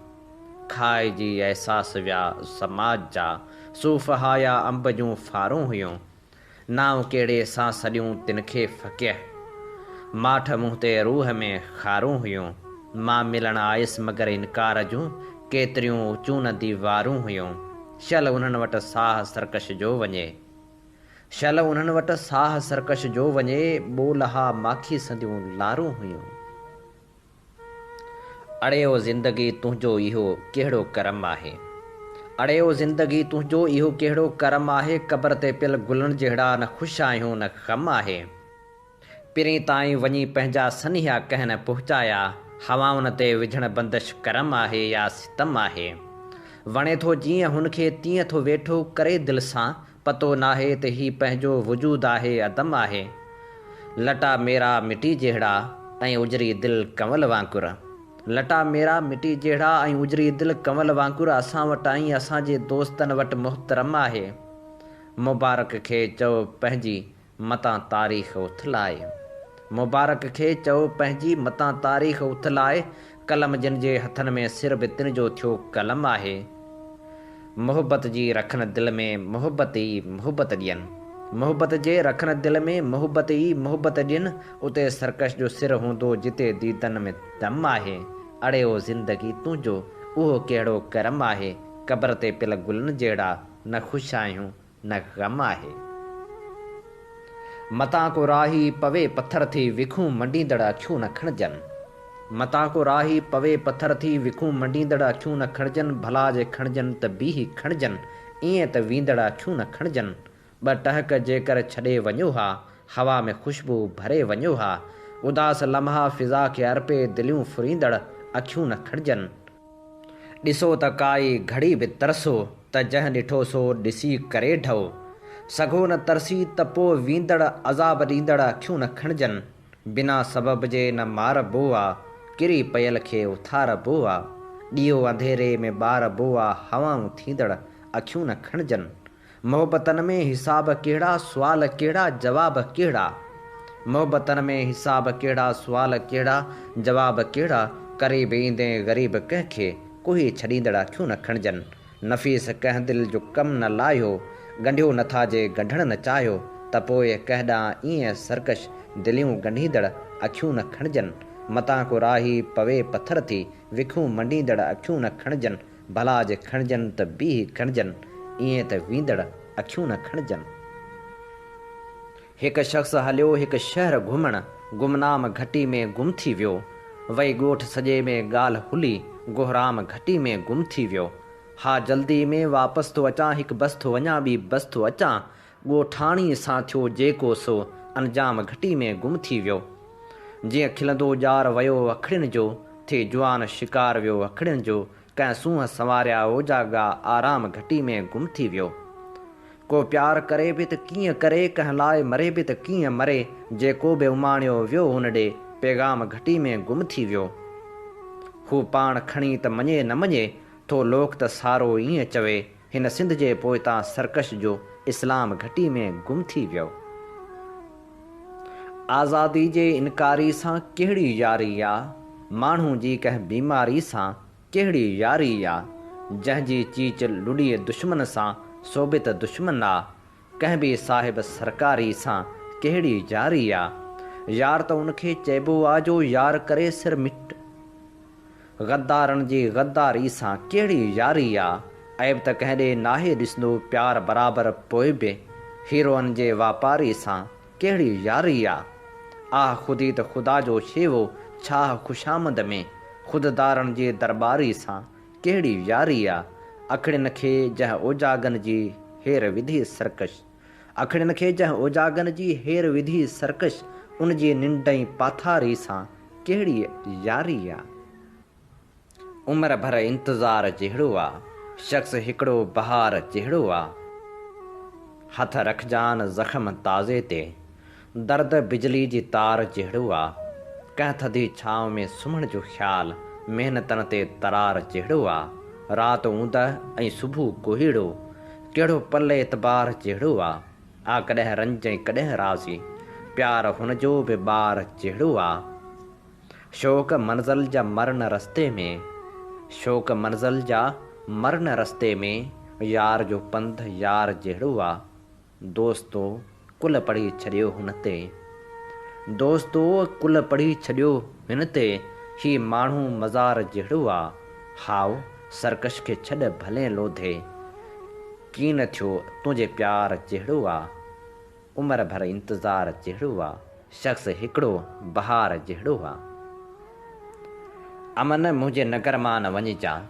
کائجي احساس ويا سماج جا، صوف ها يا انب جون ڦارون هيون. نانء ڪهڙي سان سڏيون تن کي فقيه. ماٺ منهن تي روح ۾ خارون هيون. مان ملڻ آيس مگر انڪار جون ڪيتريون اوچون نه ديوارون هيون. شل انهن وٽ ساهه سرڪش جو وڃي. شل انهن وٽ ساهه سرڪش جو وڃي، ٻولها ماکي سنديون لارون هيون. اڙي او زندگي تنهنجو اهو ڪهڙو ڪرم آهي. اڙي او زندگي تنهنجو اهو ڪهڙو ڪرم آهي، قبر تي پيل گلن جهڙا نه خوش آهيون نه غم آهي. پرين تائين وڃي پنهنجا سنيها ڪنهن نه پهچايا، هوائن تي وجهڻ بندش ڪرم آهي يا ستم آهي. وڻي ٿو جيئن هن کي تيئن ٿو ويٺو ڪري دل سان، پتو ناهي ته هي پنهنجو وجود آهي عدم آهي. لٽا ميرا مٽي جهڙا ۽ اجري دل ڪنول وانگر. لٽا ميرا مٽي جهڙا ۽ اجري دل ڪنول وانگر اسان وٽ ۽ اسان جي دوستن وٽ محترم آهي. مبارڪ کي چئو پنهنجي متان تاريخ اٿلائي. مبارڪ کي چئو پنهنجي متان تاريخ اٿلائي، قلم جن جي هٿن ۾ سر به تن جو ٿيو قلم آهي. محبت جي رکن دل ۾ محبت ئي محبت ڏين. محبت جي رکن دل ۾ محبت ئي محبت ڏين، اتي سرڪش جو سر هوندو جتي ديدن ۾ دم آهي. اڙي او زندگي تنهنجو اهو ڪهڙو ڪرم آهي، قبر تي پيل گلن جهڙا نه خوش آهيون نه غم آهي. متان ڪو راهي پوي پٿر ٿي وکون منڊيندڙ اکيون نه کڻجن. متان ڪو راهي پوي پٿر ٿي وکون منڊيندڙ اکيون نه کڻجن ڀلا جي کڻجن ته بيهي کڻجن ائين ته ويندڙ اکيون نه کڻجن. ٻه ٽهڪ جيڪر ڇڏي وڃو ها هوا ۾ خوشبو ڀري وڃو ها اداس لمحا فضا کي ارپي دليون ڦريندڙ اکيون نه کڻجن. ڏسو ته ڪائي گهڙي به ترسو ته جنهن ڏٺو سو ڏسي ڪري ڍؤ. سگهو نه ترسي ته پوء ويندڙ عذاب ڏيندڙ اکيون نه کڻجن. بنا سبب جي نه ماربو آ، ڪري پيل کي اٿاربو آ. ڏيئو انڌيري ۾ ٻاربو آ، هوائون ٿيندڙ اکيون نه کڻجن. محبتن ۾ حساب ڪهڙا، سوال ڪهڙا، جواب ڪهڙا. محبتن ۾ حساب ڪهڙا، سوال ڪهڙا، جواب ڪهڙا، قريب ايندين غريب ڪنهن کي، ڪوهي ڇڏيندڙ اکيون نه کڻجن. نفيس ڪنهن دل جو ڪم نه لاهيو، ڳنڍيو نٿا جي ڳنڍڻ نه چاهيو، ته پوء ڪنهن ڏانهن ايئن سرڪش دليون ڳنڍيندڙ اکيون نه کڻجن. متان ڪو راهي پوي پٿر ٿي، وکون منڊيندڙ اکيون نه کڻجن. ڀلا جي کڻجن ته بيهي کڻجن، ائين ته ويندڙ اکيون نه کڻجن. هڪ شخص هليو هڪ شهر گهمڻ، گمنام گهٽي ۾ گم ٿي ويو. وئي ڳوٺ سڄي ۾ ڳالهه هلي، گهرام گهٽي ۾ گم ٿي ويو. ها جلدي ۾ واپس ٿو اچان، هڪ بس ٿو وڃان ٻي بس ٿو اچان، ڳوٺاڻي سان ٿيو جيڪو سو انجام گهٽي ۾ گم ٿي ويو. جيئن کلندو ڄار ويو اکڙين جو، ٿي جوان شڪار ويو اکڙين جو، ڪنهن سونهن سنواريا اوجاڳا آرام گهٽي ۾ گم ٿي ويو. ڪو پيار ڪري به ته ڪيئن ڪري، ڪنهن لاء مري به ته ڪيئن مري، جيڪو به اماڻيو ويو هن ڏي، پيغام گهٽي ۾ گم ٿي ويو. هو پاڻ کڻي ته مڃي نه مڃي، ٿو لوڪ ته سارو ائين چوي، هن سنڌ جي پوئتان سرڪش جو اسلام گهٽي ۾ گم ٿي ويو. آزادي جي انڪاري سان ڪهڙي ياري آ، ماڻهو جي ڪنهن بيماري سان ڪهڙي ياري آ. جنهن جي چيچ لڏي دشمن سان سو به ته دشمن آ. ڪنهن به صاحب سرڪاري سان ڪهڙي ياري آ. يار ته ان کي چئبو آ جو يار ڪري سر مٽ. غدارن جي غداري سان ڪهڙي ياري آ. عيب ته ڪنهن ڏي ناهي ڏسندو پيار برابر پوء به هيروئن جي واپاري سان ڪهڙي ياري آ. آه خودي ته خدا جو شيوو ڇاهه خوشامد ۾ خوددارن جي درٻاري سان ڪهڙي ياري آ. اکڙين کي جنهن اوجاڳن جي هير وڌي سرڪش. اکڙين کي جنهن اوجاڳن جي هير وڌي سرڪش ان جي ننڊ ۽ پاٿاري سان ڪهڙي ياري آ. عمر ڀر انتظار جهڙو آ. شخص هڪڙو بهار جهڙو آ. هٿ رکجان زخم تازي تي. درد بجلي جي تار جهڙو آ. ڪنهن ٿڌي ڇانو ۾ سمهڻ جو خيال محنتن تي ترار جهڙو آ. رات اوندهه ۽ صبح ڪوهيڙو، ڪهڙو پل اعتبار جهڙو آ. آ ڪڏهن رنج ۽ ڪڏهن راضي، پيار هن جو به ٻار جهڙو آ. شوق منزل جا مرن رستي ۾، شوق منزل جا مرن رستي ۾، يار جو پنڌ يار جهڙو آ. دوستو قل پڙهي ڇڏيو هن تي. دوستو قل پڙهي ڇڏيو هن تي، هي ماڻهو مزار جهڙو آ. هاء سرڪش کي ڇڏ ڀلين لوڌي، ڪين ٿيو تنهنجي پيار جهڙو آ. عمر ڀر انتظار جهڙو آ، شخص هڪڙو بهار جهڙو آ. امن منهنجي نگر مان نه وڃجان.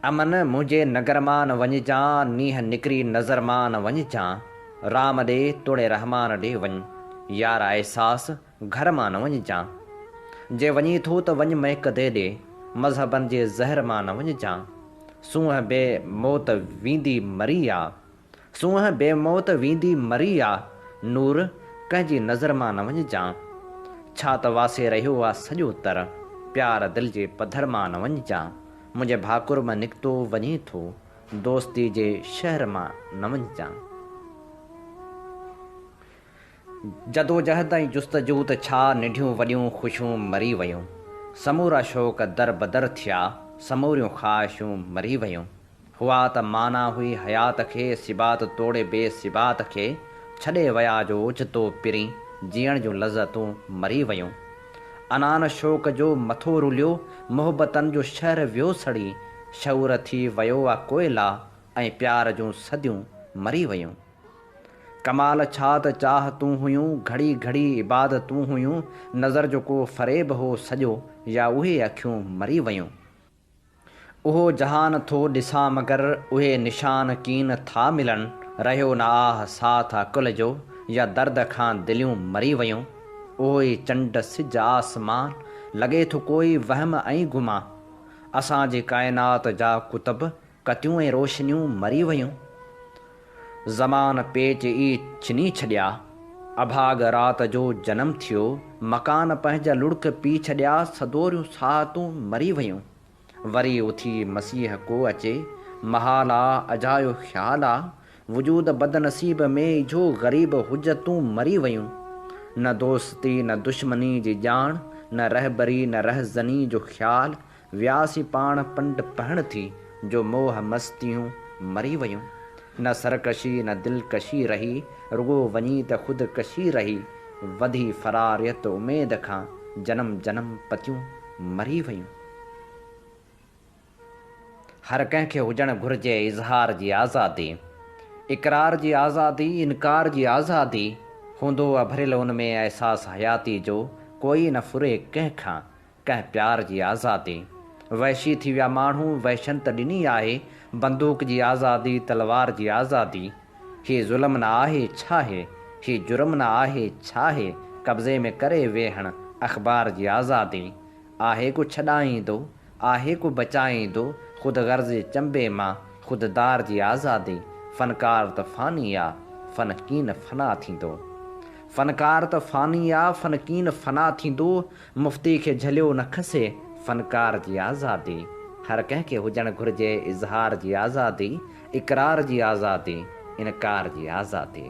امن منهنجي نگر مان نه وڃجان، نينهن نڪري نظر مان نه وڃجان. رام ڏي توڙي رحمان ڏي وڃ، يار احساس گهر مان نه وڃجان. جي وڃين ٿو ته وڃ مئڪدي ڏي، مذهبن جي زهر مان نه وڃجان. سونهن بي موت ويندي مري آ. سونهن بي موت ويندي مري آ، نور ڪنهن جي نظر مان نه وڃجان. ڇا ته واسي رهيو آ سڄو تر، پيار دل جي پڌر مان نه وڃجان. منهنجي ڀاڪر مان نڪتو وڃين ٿو، دوستي جي شهر مان نه وڃجان. جدوجهد ۽ جستجو ته ڇا ننڍيون وڏيون خوشيون مري ويون. سمورا شوق در بدر ٿيا، سموريون خواهشون مري ويون. هئا ته معنيٰ هئي حيات کي، ثبات توڙي بي ثبات کي، ڇڏي ويا جو اوچتو پرين، جيئڻ جون لذتون مري ويون. عنان شوق جو مٿو رليو، محبتن جو شهر ويو سڙي، شعور ٿي ويو آ ڪوئلا ۽ پيار جون صديون مري ويون. ڪمال ڇا ته چاهتون هيون، گهڙي گهڙي عبادتون هيون، نظر جو ڪو فريب هو سڄو يا اهي اکيون مري ويون. اهو جهان ٿو ڏسان مگر اهي نشان ڪين ٿا ملن، رهيو نه آه ساٿ عقل جو يا درد کان دليون مري ويون. اهو ئي چنڊ سج آسمان، لڳي ٿو ڪوئي وهم ۽ گمان. اسان جي ڪائنات جا قطب ڪتيون ۽ روشنيون مري ويون. زمان پيچ ئي ڇني ڇڏيا. اڀاڳ رات جو جنم ٿيو. مڪان پنهنجا لڙڪ پي ڇڏيا. سدوريون ساعتون مري ويون. وري اٿي مسيح ڪو اچي. محال آ، اجايو خيال آ. وجود بدنصيب ۾ اجهو غريب حجتون مري ويون. نه دوستي نه دشمني جي ڄاڻ، نه رهبري نه رهزني جو خيال، وياسين پاڻ پنڊ پهڻ ٿي، جو موهه مستيون مري ويون. نه سرڪشي نه دلڪشي رهي، رڳو وڃي ته خود ڪشي رهي. وڌي فراريت اميد کان، جنم جنم پتيون مري ويون. هر ڪنهن کي هجڻ گهرجي اظهار جي آزادي. اقرار جي آزادي، انڪار جي آزادي. هوندو اڀريل ان ۾ احساس حياتي جو، ڪوئي نه ڦري ڪنهن کان. ڪنهن پيار جي آزادي. وحشي ٿي ويا ماڻهو، وحشن ته ڏني آهي، بندوق جي آزادي، تلوار جي آزادي. هي ظلم نه آهي ڇاهي؟ هي جرم نه آهي ڇاهي؟ قبضي ۾ ڪري ويهڻ، اخبار جي آزادي. آهي ڪو ڇڏائيندو، آهي ڪو بچائيندو، خود غرض جي چنبي مان، خود دار جي آزادي. فنڪار ته فاني آ، فن ڪين فنا ٿيندو. فنڪار ته فاني آ، فن ڪين فنا ٿيندو. مفتي کي جهليو نه کسي فنڪار جي آزادي هر ڪنهن کي هجڻ گهرجي اظهار جي آزادي اقرار جي آزادي انڪار جي آزادي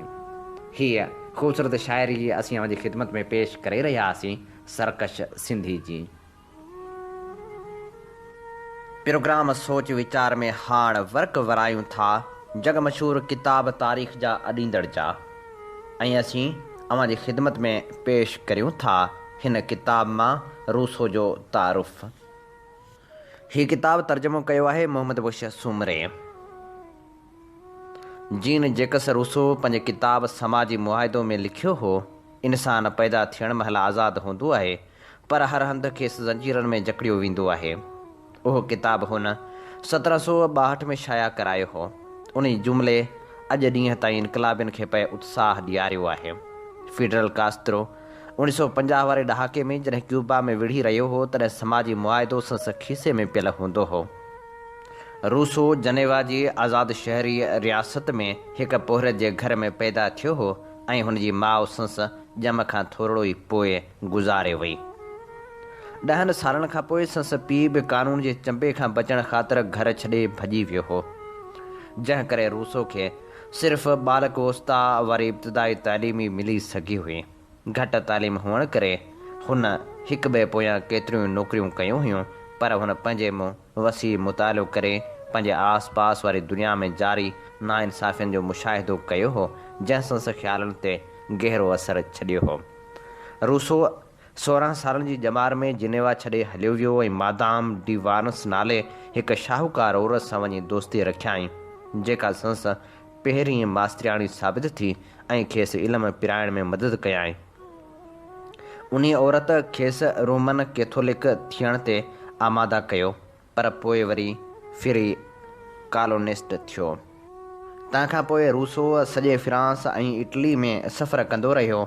هيء خوبصورت شاعري اسين اوهان جي خدمت ۾ پيش ڪري رهيا هئاسين سرڪش سنڌي جي. پروگرام سوچ ويچار ۾ هاڻ ورق ورايون ٿا جڳ مشهور ڪتاب تاريخ جا اڏيندڙ جا ۽ اسين اوهان جي خدمت ۾ پيش ڪريون ٿا هن ڪتاب مان روسو جو تعارف. هي ڪتاب ترجمو ڪيو آهي محمد بخش سومري. جين جيڪس روسو پنهنجي ڪتاب سماجي معاهدو ۾ لکيو هو، انسان پيدا ٿيڻ مهل آزاد هوندو آهي، پر هر هنڌ کيس زنجيرن ۾ جڪڙيو ويندو آهي. اهو ڪتاب هن 1762 ۾ شايع ڪرايو هو. انهي جملي اڄ ڏينهن تائين انقلابين کي پئي اتساهه ڏياريو آهي. فيڊرل ڪاسترو 1950 واري ڏهاڪي ۾ جڏهن ڪيوبا ۾ وڙهي رهيو هو، تڏهن سماجي معاهدو سندس کيسي ۾ پيل هوندو هو. روسو جنيوا جي آزاد شهري رياست ۾ هڪ پورهيت جي گهر ۾ پيدا ٿيو هو ۽ هن جي ماء سنس ڄم کان ٿورڙو ئي پوء گذاري وئي. ڏهن سالن کان پوء سنس پيء به قانون جي چنبي کان بچڻ خاطر گهر ڇڏي ڀڄي ويو هو، جنهن ڪري روسو کي صرف ٻالڪ اوستا واري ابتدائي تعليم ئي ملي سگهي هئي. گهٽ تعليم هئڻ ڪري هن هڪ ٻئي پويان ڪيتريون ئي نوڪريون ڪيون هيون، پر هن پنهنجي منهن وسيع مطالعو ڪري پنهنجي آس پاس واري دنيا ۾ جاري ناانصافين جو مشاهدو ڪيو هو، جنهن سندس خيالن تي گهرو اثر ڇڏيو هو. روسو 16 سالن جي ڄمار ۾ جنيوا ڇڏي هليو ويو ۽ مادام ڊي وارنس نالي هڪ شاهوڪار عورت سان وڃي دوستي رکيائين، جيڪا سندس پهرين ماسترياڻي ثابت ٿي ۽ کيس علم پرائڻ ۾ مدد ڪيائين. انهيء عورت کيس رومن ڪيٿولڪ ٿيڻ تي آماده ڪيو، پر پوء وري ڦري ڪالونسٽ ٿيو. تنهن کان پوء روسو سڄي فرانس ۽ اٽلي ۾ سفر ڪندو رهيو.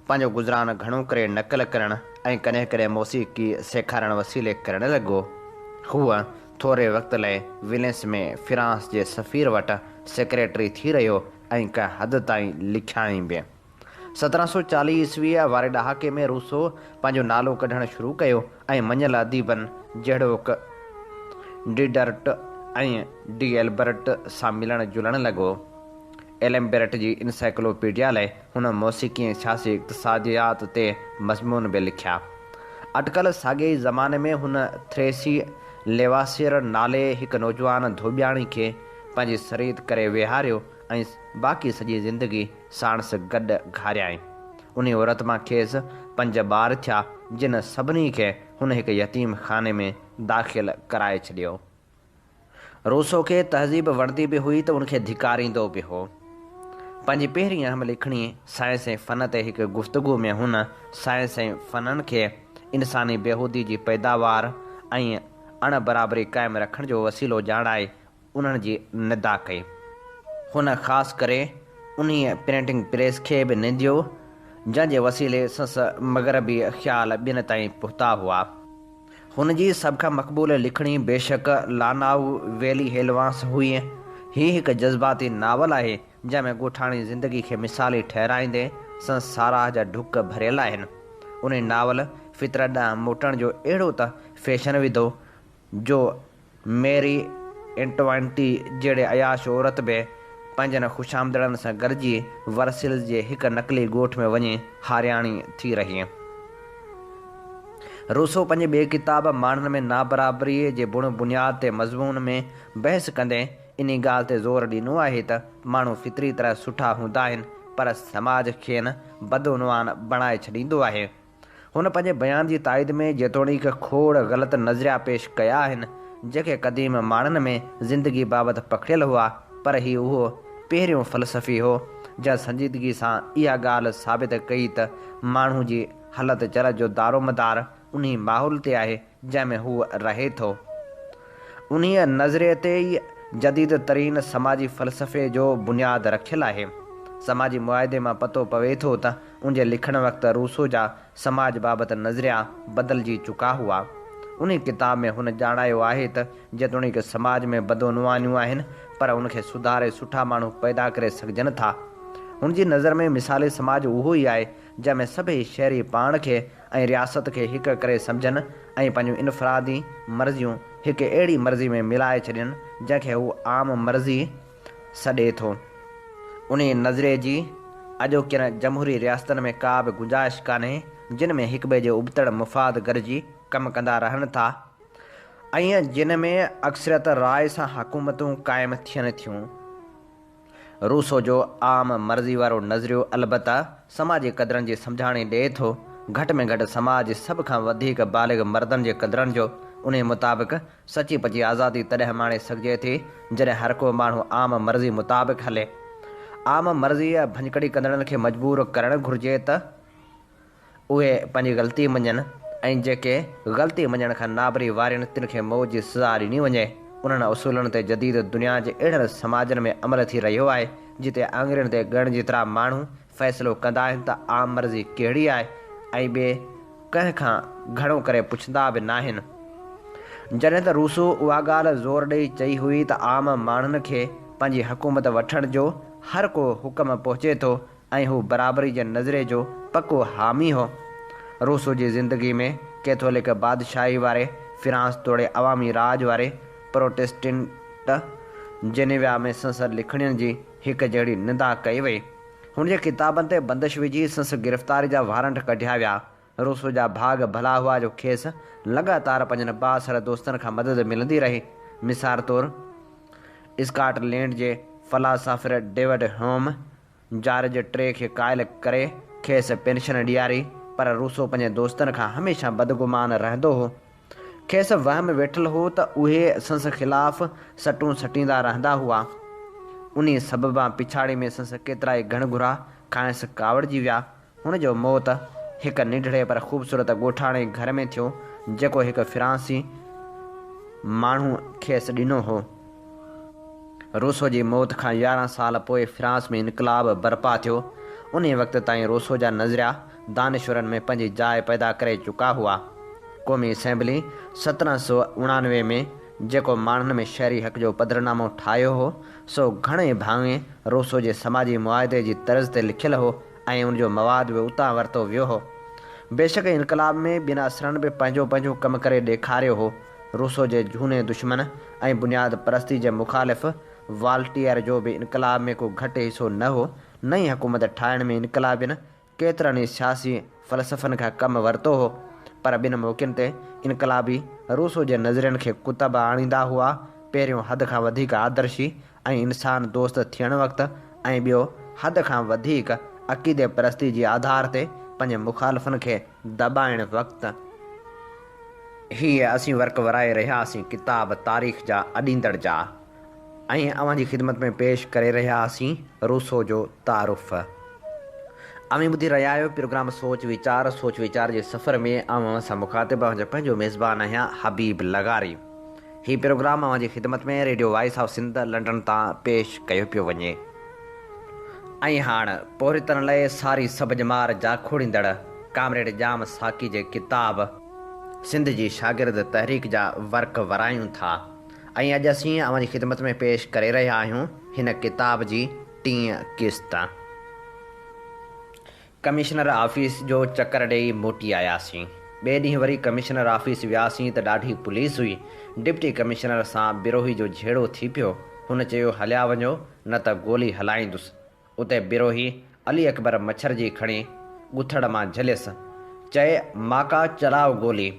پنهنجو گذران گهڻو ڪري نقل ڪرڻ ۽ ڪڏهن ڪڏهن موسيقي سيکارڻ وسيلي ڪرڻ لڳو. هو ٿوري وقت لئه وينس ۾ فرانس جي سفير وٽ سيڪريٽري ٿي رهيو ۽ ڪنهن حد تائين لکيائين به. 1740 عيسويء واري ڏهاڪي ۾ روسو پنهنجو نالو ڪڍڻ شروع ڪيو ۽ مڃيل اديبن جهڙوڪ ڊيڊرٽ ۽ ڊي ايلبرٽ سان ملڻ جلڻ لڳو. ايلمبرٽ جي انسائيڪلوپيڊيا لاء هن موسيقي ۽ سياسي اقتصاديات تي مضمون به لکيا. اٽڪل ساڳئي ئي زماني ۾ هن ٿريسي ليواسيئر نالي هڪ نوجوان ڌوٻياڻي کي پنهنجي سريت ڪري ويهاريو ۽ باقي سڄي زندگي ساڻس گڏ گهاريائين. انهي عورت مان کيس پنج ٻار ٿيا، جن سڀني کي هن هڪ يتيم خاني ۾ داخل ڪرائي ڇڏيو. روسو کي تهذيب وڻندي به هئي ته ان کي ڌڪاريندو به هو. پنهنجي پهرين اهم لکڻي سائنس ۽ فن تي هڪ گفتگو ۾ هن سائنس ۽ فنن کي انساني بيهودي جي پيداوار ۽ اڻ برابري قائم رکڻ جو وسيلو ڄاڻائي انهن جي نندا ڪئي. هن خاص ڪري انهيء پرنٽنگ پريس کي به ننديو، جنهن جي وسيلي سنس مغربي خيال ٻين تائين پهتا هئا. هن جي سڀ کان مقبول لکڻي بيشڪ لانائو ويلي هيلوانس هئي. هي هڪ جذباتي ناول آهي، جنهن ۾ ڳوٺاڻي زندگي کي مثالي ٺهرائيندي سندس ساراهه جا ڍڪ ڀريل آهن. انهي ناول فطرت ڏانهن موٽڻ جو اهڙو ته فيشن وڌو، جو ميري اينٽوائنٽي جهڙي عياش عورت به پنهنجن خوشامدڙن سان گڏجي ورسيلز جي هڪ نقلي ڳوٺ ۾ وڃي هارياڻي ٿي رهي. روسو پنهنجي ٻئي ڪتاب ماڻهن ۾ نابرابريء جي بڻ بنياد تي مضمون ۾ بحث ڪندي انهي ڳالهه تي زور ڏنو آهي ته ماڻهو فطري طرح سٺا هوندا آهن پر سماج کين بدعنوان بڻائي ڇڏيندو آهي. هن پنهنجي بيان جي تائيد ۾ جيتوڻيڪ کوڙ غلط نظريا پيش ڪيا آهن، جيڪي قديم ماڻهن ۾ زندگي بابت پکڙيل هئا، پر هي اهو پهريون فلسفي هو، جنهن سنجيدگي سان اها ڳالهه ثابت ڪئي ته ماڻهو جي هلت چلت جو دارومدار انهي ماحول تي آهي، جنهن ۾ هو رهي ٿو. انهيء نظريي تي ئي جديد ترين سماجي فلسفي جو بنياد رکيل آهي. سماجي معاهدي مان پتو پوي ٿو ته ان جي لکڻ وقت روسو جا سماج بابت نظريا بدلجي چڪا هئا. انهي ڪتاب ۾ هن ڄاڻايو آهي ته جيتوڻيڪ سماج ۾ بدعنوانيون آهن پر ان کي سڌاري سٺا ماڻهو پيدا ڪري سگهجن ٿا. هن جي نظر ۾ مثالي سماج اهو ئي آهي جنهن ۾ سڀئي شهري پاڻ کي ۽ رياست کي هڪ ڪري سمجهن ۽ پنهنجون انفرادي مرضيون هڪ اهڙي مرضي ۾ ملائي ڇڏين جنهن کي هو عام مرضي سڏي ٿو. انهيء نظريي جي اڄوڪين جمهوري رياستن ۾ ڪا به گنجائش ڪانهي، جن ۾ هڪٻئي جي ابتڙ مفاد گڏجي ڪم ڪندا رهن ٿا. ۽ جن ۾ اڪثريت راء سان حڪومتون قائم ٿين ٿيون. روسو جو عام مرضي وارو نظريو البته سماجي قدرن جي سمجهاڻي ڏئي ٿو، گهٽ ۾ گهٽ سماج جي سڀ کان وڌيڪ بالغ مردن جي قدرن جو. انهي مطابق سچي پچي آزادي تڏهن ماڻي سگهجي ٿي، جڏهن هر ڪو ماڻهو عام مرضي مطابق هلي. عام مرضيء ڀڃڪڙي ڪندڙن کي مجبور ڪرڻ گهرجي ته. اهي پنهنجي غلطي مڃين ۽ جيڪي غلطي مڃڻ کان نابري وارين تن کي موت جي سزا ڏني وڃي. انهن اصولن تي جديد دنيا جي اهڙن سماجن ۾ عمل ٿي رهيو آهي جتي آڱرين تي ڳڻڻ جيترا ماڻهو فيصلو ڪندا آهن ته عام مرضي ڪهڙي آهي ۽ ٻئي ڪنهن کان گهڻو ڪري پڇندا به ناهن. جڏهن ته روسو اها ڳالهه زور ڏئي چئي هئي ته عام ماڻهن کي پنهنجي حڪومت وٺڻ جو هر ڪو حڪم پهچي ٿو ۽ هو برابري جي نظريي جو پڪو حامي هو. روسو جي زندگي ۾ ڪيٿولڪ بادشاهي واري فرانس توڙي عوامي راڄ واري پروٽيسٽنٽ جنيوا ۾ سندس لکڻين جي هڪ جهڙي نندا ڪئي وئي. هن جي ڪتابن تي بندش وجهي سندس گرفتاري جا وارنٽ ڪڍيا ويا. روسو جا ڀاڳ ڀلا هئا جو کيس لڳاتار پنهنجن بااثر دوستن کان مدد ملندي رهي. مثال طور اسڪاٽ لينڊ جي فلاسافر ڊيوڊ هيوم جارج ٽي کي قائل ڪري کيس پينشن ڏياري، پر روسو پنهنجي دوستن کان هميشه بدگمان رهندو هو. کيس وهم ويٺل هو ته اهي سنس خلاف سٽون سٽيندا رهندا هئا. انهي سببان پڇاڙي ۾ سنس ڪيترائي گهڻگهرا کانئس ڪاوڙجي ويا. هن جو موت هڪ ننڍڙي پر خوبصورت ڳوٺاڻي گهر ۾ ٿيو، جيڪو هڪ فرانسي ماڻهو کيس ڏنو هو. روسو جي موت کان 11 سال پوء فرانس ۾ انقلاب برپا ٿيو. انهيء وقت تائين روسو جا نظريا دانشورن ۾ پنهنجي جاء پيدا ڪري چڪا هئا. قومي اسيمبلي 1789 ۾ جيڪو ماڻهن ۾ شهري حق جو پڌرنامو ٺاهيو هو، سو گهڻي ڀاڱي روسو جي سماجي معاهدي جي طرز تي لکيل هو ۽ ان جو مواد به اتان ورتو ويو هو. بيشڪ انقلاب ۾ ٻين اثرن به پنهنجو پنهنجو ڪم ڪري ڏيکاريو هو. روسو جي جهوني دشمن ۽ بنياد پرستي جي مخالف والٽيئر جو به انقلاب ۾ ڪو گهٽ حصو نه هو. نئين حڪومت ٺاهڻ ۾ انقلابين ڪيترن ئي سياسي فلسفن کان ڪم ورتو هو، پر ٻن موقعن تي انقلابي روسو جي نظرين کي ڪتب آڻيندا هئا، پهريون حد کان وڌيڪ آدرشي ۽ انسان دوست ٿيڻ وقت ۽ ٻيو حد کان وڌيڪ عقيدي پرستي جي آڌار تي پنهنجي مخالفن کي دٻائڻ وقت. هيء اسين ورق ورائي رهياسين ڪتاب تاريخ جا اڏيندڙ جا ۽ اوهان جي خدمت ۾ پيش ڪري رهياسين روسو جو تعارف. اوهين ٻڌي رهيا آهيو پروگرام سوچ ويچار، سوچ ويچار جي سفر ۾ آئون اوهان سان مخاطب اوهان جو پنهنجو ميزبان آهيان حبيب لغاري. هي پروگرام اوهان جي خدمت ۾ radio voice of Sindh London تان پيش ڪيو پيو وڃي. ۽ هاڻ پورهيتن لئه ساري سڀ ڄمار جاکوڙيندڙ ڪامريڊ ڄام ساقي جي ڪتاب سنڌ جي شاگرد تحريڪ جا ورق ورايون ٿا ۽ اڄ اسين اوهان جي خدمت ۾ پيش ڪري رهيا آهيون هن ڪتاب جي ٽين قسط. ڪمشنر آفيس جو چڪر ڏيئي موٽي آياسين. ٻئي ڏينهن وري ڪمشنر آفيس وياسين ته ڏاڍي پوليس هئي. ڊپٽي ڪمشنر سان بروهي جو جهيڙو ٿي پيو. هن چيو هليا وڃو نه ته گولي هلائيندس. اتي بروهي علي اڪبر مڇرجي کڻي ڳٿڙ مان جهليس. چئي ماڪا چلاء گولي.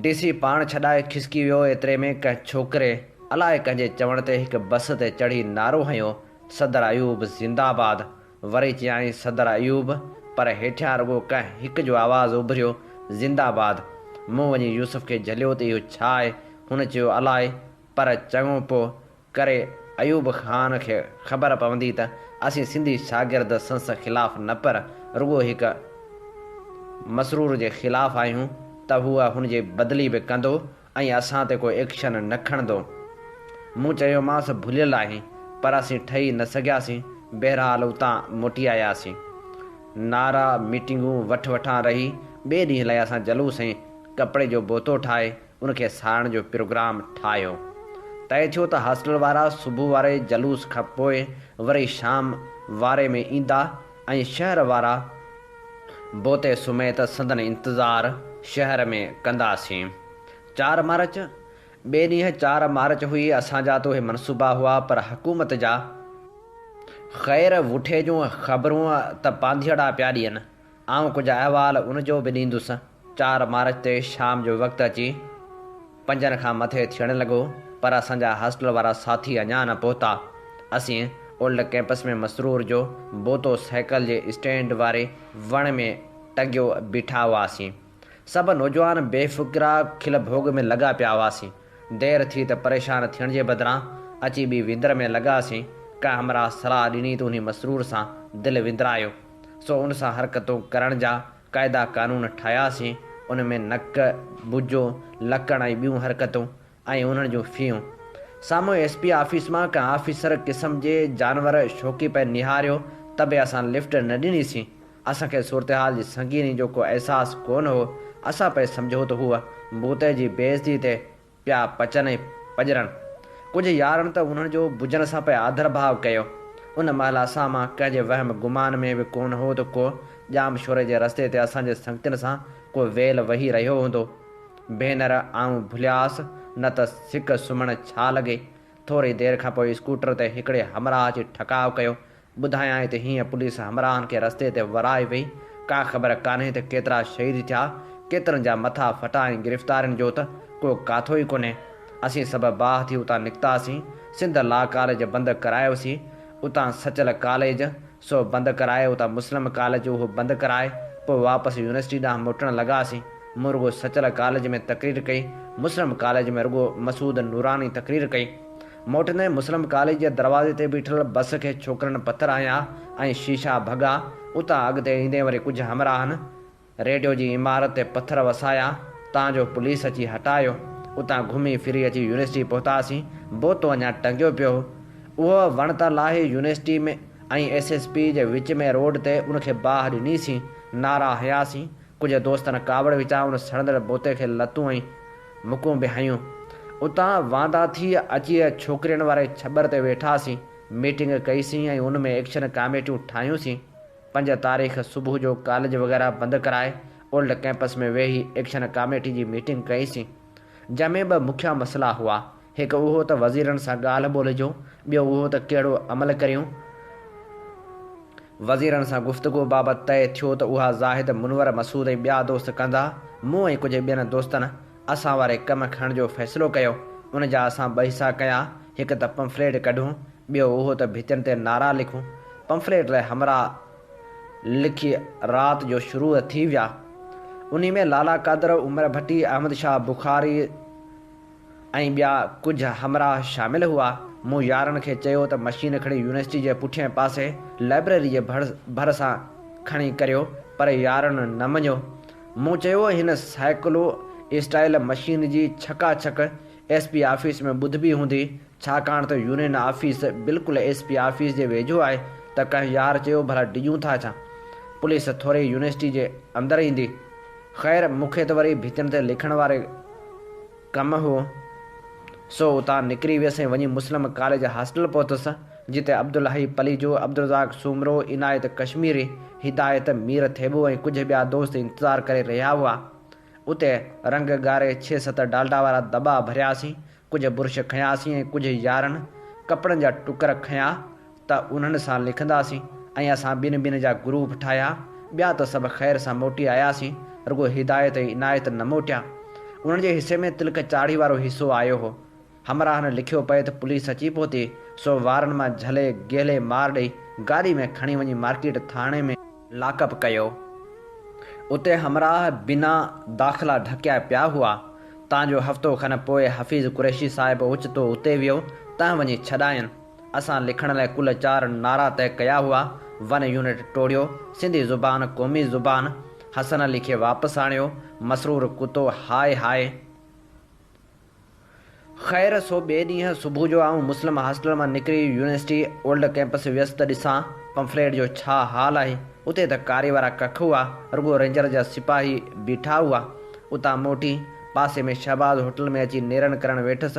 ڊي سي پاڻ ڇڏائي کسڪي ويو. ايتري ۾ ڪنهن ڇوڪري الائي ڪنهن جي چوڻ تي هڪ بس تي چڙهي نعرو هنيو صدر ايوب زنده آباد. وري چيائين صدر ايوب، پر هيٺيان رڳو ڪنهن هڪ جو آواز اڀريو، زنده باد! مون وڃي يوسف کي جهليو ته اهو ڇا آهي؟ هن چيو الائي، پر چڱو پوء ڪري ايوب خان کي خبر پوندي ته اسين سنڌي شاگرد سنس خلاف نه پر رڳو هڪ مسرور جي خلاف آهيون ته هو هن جي بدلي به ڪندو ۽ اسان تي ڪو ايڪشن نه کڻندو. مون چيومانس ڀليل آهين، پر اسين ٺهي نه سگهياسين، بهرحال اتان موٽي آياسين. نعرا، ميٽنگون، وٺ وٺان رهي، ٻئي ڏينهن لاء اسان جلوس ۽ ڪپڙي جو بوتو ٺاهي ان کي ساڙڻ جو پروگرام ٺاهيو. طئي ٿيو ته هاسٽل وارا صبح واري جلوس کان پوء وري شام واري ۾ ايندا ۽ شهر وارا بوتي سميت سندن انتظار شهر ۾ ڪنداسين. چار مارچ، ٻئي ڏينهن چار مارچ هئي، اسان جا ته اهي منصوبا هئا پر حڪومت جا. خير وٺي جون خبرون ته پانڌيئڙا پيا ڏين، آئون ڪجهه احوال ان جو به ڏيندس. چار مارچ تي شام جو وقت اچي پنجن کان مٿي ٿيڻ لڳو، پر اسان جا هاسٽل وارا ساٿي اڃا نه پهتا. اسين اولڊ ڪئمپس ۾ مسرور جو بوتو سائيڪل جي اسٽينڊ واري وڻ ۾ ٽنگيو بيٺا هئاسين. سڀ نوجوان بي فڪرا کل ڀوڳ ۾ لڳا پيا هئاسين. دير ٿي ته پريشان ٿيڻ جي بدران اچي ٻي وندر ۾ لڳاسين. ڪنهن همراهه صلاح ڏني ته انهي مسرور سان دل وندرايو. سو ان سان حرڪتون ڪرڻ جا قاعدا قانون ٺاهياسين، ان ۾ نڪ، بجو، لڪڻ ۽ ٻيون حرڪتون ۽ انهن جون فيون. سامهون ايس پي آفيس مان ڪنهن آفيسر قسم جي جانور شوقي پئي نهاريو ته به اسان لفٽ نه ڏنيسين. اسان کي صورتحال جي سنگيني جو ڪو احساس ڪونه هو. اسان پئي سمجهيو ته هو بوتي جي بي عزتي تي پيا پچن ۽ پڄرن. ڪجهه يارن ته انهن جو بجن سان پئي آڌرڀاء ڪيو. ان مهل اسان مان ڪنهن جي وهم گمان ۾ به ڪونه هو ته ڪو ڄام شوري جي رستي تي اسان جي سنگتين سان ڪو ويل وهي رهيو هوندو. ڀينر آئون ڀلياس نه ته سڪ سمهڻ ڇا لڳي. ٿوري دير کان پوء اسڪوٽر تي هڪڙي همراهه اچي ٺڪاء ڪيو. ٻڌايائين ته هيئن پوليس همراهن کي رستي تي ورائي وئي، ڪا خبر ڪانهي ته ڪيترا شهيد ٿيا، ڪيترن جا مٿا ڦٽا ۽ گرفتارين جو ته ڪو ڪاٿو ئي ڪونهي. اسين سڀ باهه ٿي اتان نڪتاسين، سنڌ لا ڪاليج بند ڪرايوسين، اتان سچل ڪاليج سو بند ڪرائي، اتان مسلم ڪاليج اهو بند ڪرائي، پوء واپس يونيورسٽي ڏانهن موٽڻ لڳاسين. مون رڳو سچل ڪاليج ۾ تقرير ڪئي، مسلم ڪاليج ۾ رڳو مسعود نوراني تقرير ڪئي. موٽندي مسلم ڪاليج جي دروازي تي بيٺل بس کي ڇوڪرن پٿر هنيا ۽ شيشا ڀڳا، اتان اڳتي ايندي وري ڪجهه همراهن ريڊيو جي عمارت تي پٿر وسايا، تان جو پوليس اچي هٽايو. اتان گهمي ڦري اچي يونيورسٽي پهتاسين، بوتو اڃا ٽنگيو پيو هو. اهو وڻ تان لاهي يونيورسٽي ۾ ۽ ايس ايس پي جي وچ ۾ روڊ تي ان کي باهه ڏنيسين، نعرا هنياسين، ڪجهه دوستن ڪاوڙ وچان ان سڙندڙ بوتي کي لتون ۽ مڪون به هنيون. اتان واندا ٿي اچي ڇوڪرين واري ڇٻر تي ويٺاسين. ميٽنگ ڪئيسين ۽ ان ۾ ايڪشن ڪاميٽيون ٺاهيونسين. پنج تاريخ صبح جو ڪاليج وغيره بند ڪرائي اولڊ ڪئمپس ۾ ويهي ايڪشن ڪاميٽي جي ميٽنگ ڪئيسين. جنهن ۾ ٻه مکيه مسئلا هئا. هڪ اهو ته وزيرن سان ڳالهه ٻولهه جو، ٻيو اهو ته ڪهڙو عمل ڪريون. وزيرن سان گفتگو بابت طئي ٿيو ته اها زاهد، منور، مسعود ۽ ٻيا دوست ڪندا. مون ۽ ڪجهه ٻين دوستن اسان واري ڪم کڻڻ جو فيصلو ڪيو. ان جا اسان ٻه حصا ڪيا، هڪ ته پمفليٽ ڪڍون، ٻيو اهو ته ڀتين تي نعرا لکون. پمفليٽ لاء همراهه لکي رات جو شروع ٿي ويا. انهي ۾ لالا قادر، عمر ڀٽي، احمد شاهه بخاري، ۽ ٻيا ڪجهه همراهه شامل هئا. مون يارن کي چيو ته مشين کڻي يونيورسٽي جي پٺئين پاسي لائبريري جي ڀر سان کڻي ڪريو پر يارن نه مڃيو. مون چيو هن سائيڪلو اسٽائيل مشين جي ڇڪا ڇڪ ايس پي آفيس ۾ ٻڌبي هوندي ڇاڪاڻ ته يونين آفيس بلڪل ايس پي آفيس جي ويجهو آهي ته ڪنهن يار چيو ڀلا ڊڄون ٿا ڇا؟ پوليس ٿوري يونيورسٽي جي اندر ايندي. خير مون کي ته وري ڀتين تي لکڻ واري ڪم هو، سو اتان نڪري ويس ۽ وڃي مسلم ڪاليج هاسٽل پهتس، جتي عبدالحئي پليجو، عبدالرزاق سومرو، عنايت ڪشميري، هدايت، مير ٿيٻو ۽ ڪجهه ٻيا دوست انتظار ڪري رهيا هئا. اتي رنگ ڳاري ڇهه ست ڊالڊا وارا دٻا ڀرياسين، ڪجهه برش کنياسين ۽ ڪجهه يارن ڪپڙن جا ٽڪر کنيا ته انهن سان لکنداسين ۽ اسان ٻن ٻن جا گروپ ٺاهيا، ٻيا ته سڀ خير سان موٽي آياسين، رڳو هدايت ۽ عنايت نه موٽيا. انهن جي حصي ۾ تلڪ چاڙهي وارو حصو آيو هو. همراهن لکيو پئي ته پوليس اچي پهتي، سو وارن مان جهلي گهلي مار ڏئي گاڏي ۾ کڻي وڃي مارڪيٽ ٿاڻي ۾ لاڪ اپ ڪيو. اتي همراهه بنا داخلا ڍڪيا پيا هئا. تان جو هفتو کن پوء حفيظ قريشي صاحب اوچتو اتي ويو، تنهن وڃي ڇڏاين. اسان لکڻ لاء ڪل چار نعرا طئي ڪيا هئا، ون يونٽ ٽوڙيو، سنڌي زبان قومي زبان، حسن علي کي واپس آڻيو، مسرور ڪتو هاء هاء. خير سو ٻئي ڏينهن صبح جو آئون مسلم هاسٽل مان نڪري يونيورسٽي اولڊ ڪئمپس ويس ته ڏسان پمفليٽ جو ڇا حال آهي. اتي ته ڪاري وارا ڪک هئا، رڳو رينجر جا سپاهي بيٺا هئا. اتان موٽي پاسي ۾ شهباز هوٽل ۾ اچي نيرن ڪرڻ ويٺس،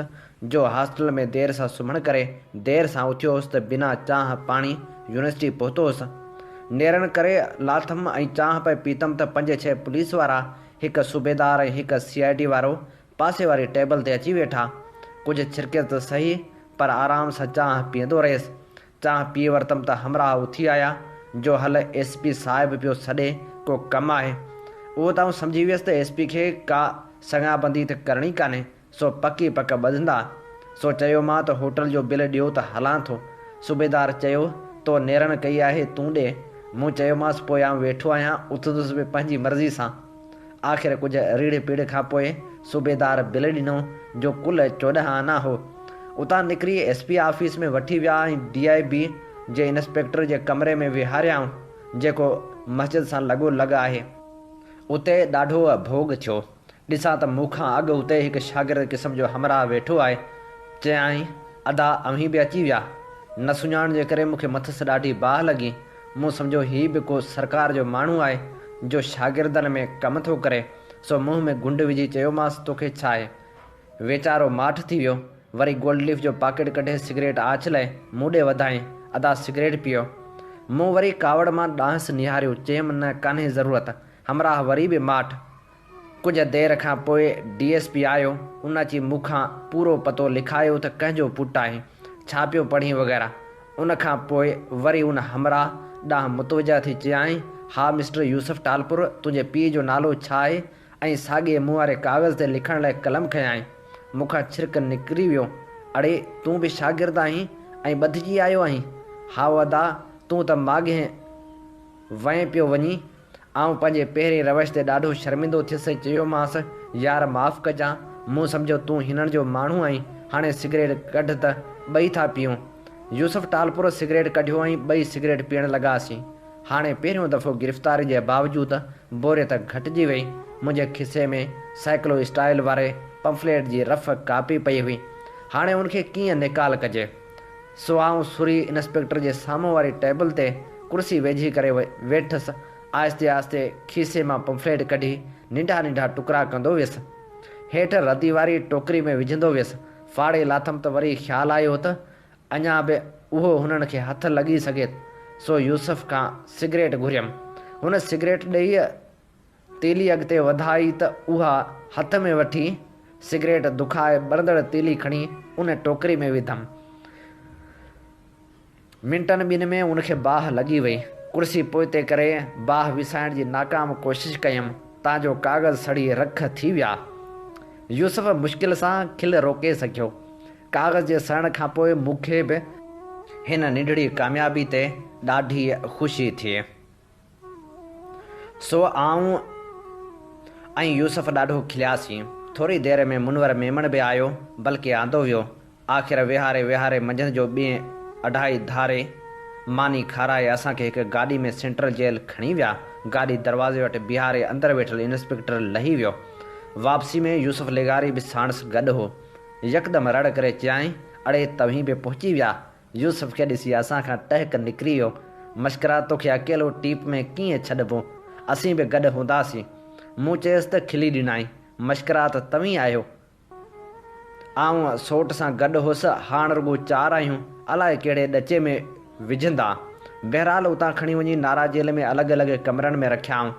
جو هاسٽل ۾ دير سان سمهڻ ڪري دير سان اٿيو هوس ته بنا چانهه پاڻي يونيورسٽي پهتو هوس. نيرن ڪري لاٿم ۽ چانهه پئي پيتم ته پنج ڇهه پوليس وارا، هڪ صوبيدار ۽ هڪ سي I D وارو پاسي واري ٽيبل تي اچي ويٺا. ڪجهه ڇرڪيس ته سهي پر آرام سان چانهه پيئندو رهيس. چانهه پي ورتم ته همراهه اٿي آيا، جو هل ايس پي صاحب پيو سڏي، ڪو ڪم آهي. اهو ته آئون سمجهي ويس ته ايس پي کي ڪا سڱابندي ته ڪرڻي ڪانهي. سو پڪي پڪ ٻڌندا. سو چيومان ته هوٽل جو بل ڏيو ته هلان ٿو. صوبيدار چيو، تو نيرن ڪئي آهي، تون ڏي. مون چيومانس پوء آئون ويٺو آهيان، اٿندس به پنهنجي مرضي سان. آخر ڪجهه ريڙهه پيڙهه کان پوء صوبيدار بل ڏنو، جو ڪل 14 آنا هو. اتان نڪري ايس پي آفيس ۾ وٺي ويا ۽ ڊي I بي جي انسپيڪٽر جي ڪمري ۾ ويهاريائون، جيڪو مسجد سان لڳو لڳ آهي. اتي ڏاڍو ڀوڳ ٿيو. ڏسان ته مون کان اڳ اتي هڪ شاگرد قسم جو همراهه ويٺو آهي. چيائين، ادا اوهين به اچي ويا. نه سڃاڻڻ جي ڪري مون کي مٿس ڏاڍي باهه لڳي. مون سمجهيو هي به ڪو سرڪار جو ماڻهو آهي جو شاگردن ۾ ڪم ٿو ڪري. سو منهن ۾ گهنڊ وجهي چيومانس توکي ڇا آهي؟ ويچارو ماٺ ٿي ويو. وري گولڊ ليف جو پاڪيٽ ڪڍي سگريٽ آڇلي مون ڏي وڌائين، ادا سگريٽ پيئو. مون وري ڪاوڙ مان ڏانهس نهاريو، چيم نه ڪانهي ضرورت. همراهه وري به ماٺ. ڪجهه دير کان پوء ڊي ايس پي آيو، ان اچي مون کان پورو پتو لکايو ته ڪنهن جو پٽ آهين، ڇا پيو پڙهين وغيره. ان کان پوء وري ان همراهه ڏانهن متوجه ٿي چيائين، ها مسٽر يوسف ٽالپر، تنهنجي پيء جو نالو ڇا آهي؟ ۽ ساڳئي مون واري ڪاغذ تي لکڻ لاء قلم کنيائين. مون کان ڇرڪ نڪري ويو، اڙي تون به شاگرد آهين ۽ ٻڌجي آيو آهين؟ هائو ادا، تون ته ماڳهين وئين پيو وڃين. آئون پنهنجي پهرين روش تي ڏاڍو شرمندو ٿيس ۽ چيومانس، يار معاف ڪجان، مون سمجهيو تون هنن جو ماڻهو آهين، هاڻي سگريٽ ڪڍ ته ٻئي ٿا پيئون. يوسف ٽالپر سگريٽ ڪڍيو ۽ ٻئي سگريٽ پيئڻ لڳاسين. هاڻي پهريون دفعو گرفتاري جي باوجود بوريت گهٽجي وئي. منهنجي کيسي ۾ سائيڪلو اسٽائيل واري پمفليٽ جي رف ڪاپي پئي هئي. هاڻي ان کي ڪيئن نيڪال ڪجي؟ سو آئون سري انسپيڪٽر جي سامهون واري ٽيبل تي ڪرسي ويجهي ڪري ويٺس. آهستي آهستي کيسي مان پمفليٽ ڪڍي ننڍا ننڍا ٽڪرا ڪندو ويس. هيٺ ردي واري ٽوڪري ۾ وجهندو ويس. ڦاڙي لاٿم ته وري خيال آيو ته اڃا به اهو هنن کي هٿ لڳي سگهي سو يوسف کان سگريٽ گهريم. هن سگريٽ ڏيئي تيلي اڳتي وڌائي ته اها هٿ ۾ وٺي سگريٽ دکائي ٻرندڙ تيلي کڻي ان ٽوڪري ۾ وڌم. منٽن ٻن ۾ ان کي باهه لڳي وئي. ڪرسي پوئتي ڪري باهه وسائڻ جي ناڪام ڪوشش ڪيم تان جو ڪاغذ سڙي رک ٿي ويا. يوسف مشڪل سان کل روڪي سگهيو. ڪاغذ جي سڙڻ کان پوء مون کي به هن ننڍڙي ڪاميابي تي ڏاڍي خوشي ٿي. سو آئون ۽ يوسف ڏاڍو کلياسين. ٿوري دير ۾ منور ميمڻ به آيو، بلڪه آندو ويو. آخر ويهاري ويهاري منجهند جو ٻين اڍائي ڌاري ماني کارائي اسان کي هڪ گاڏي ۾ سينٽرل جيل کڻي ويا. گاڏي دروازي وٽ بيهاري اندر ويٺل انسپيڪٽر لهي ويو. واپسي ۾ يوسف لغاري به ساڻس گڏ هو. يڪدم رڙ ڪري چيائين، اڙي توهين به پهچي ويا؟ يوسف کي ڏسي اسان کان ٽهڪ نڪري ويو. مشڪرا توکي اڪيلو ٽيپ ۾ ڪيئن ڇڏبو؟ اسين به گڏ هونداسين. مون چيس ته کلي ڏنائين. مشڪرا ته توهين آهيو. آئون سوٽ سان گڏ هوس، هاڻ رڳو چار آهيون. الائي ڪهڙي ڏچي ۾ وجهندا. بهرحال اتان کڻي وڃي نارا جيل ۾ الڳ الڳ ڪمرن ۾ رکيائون،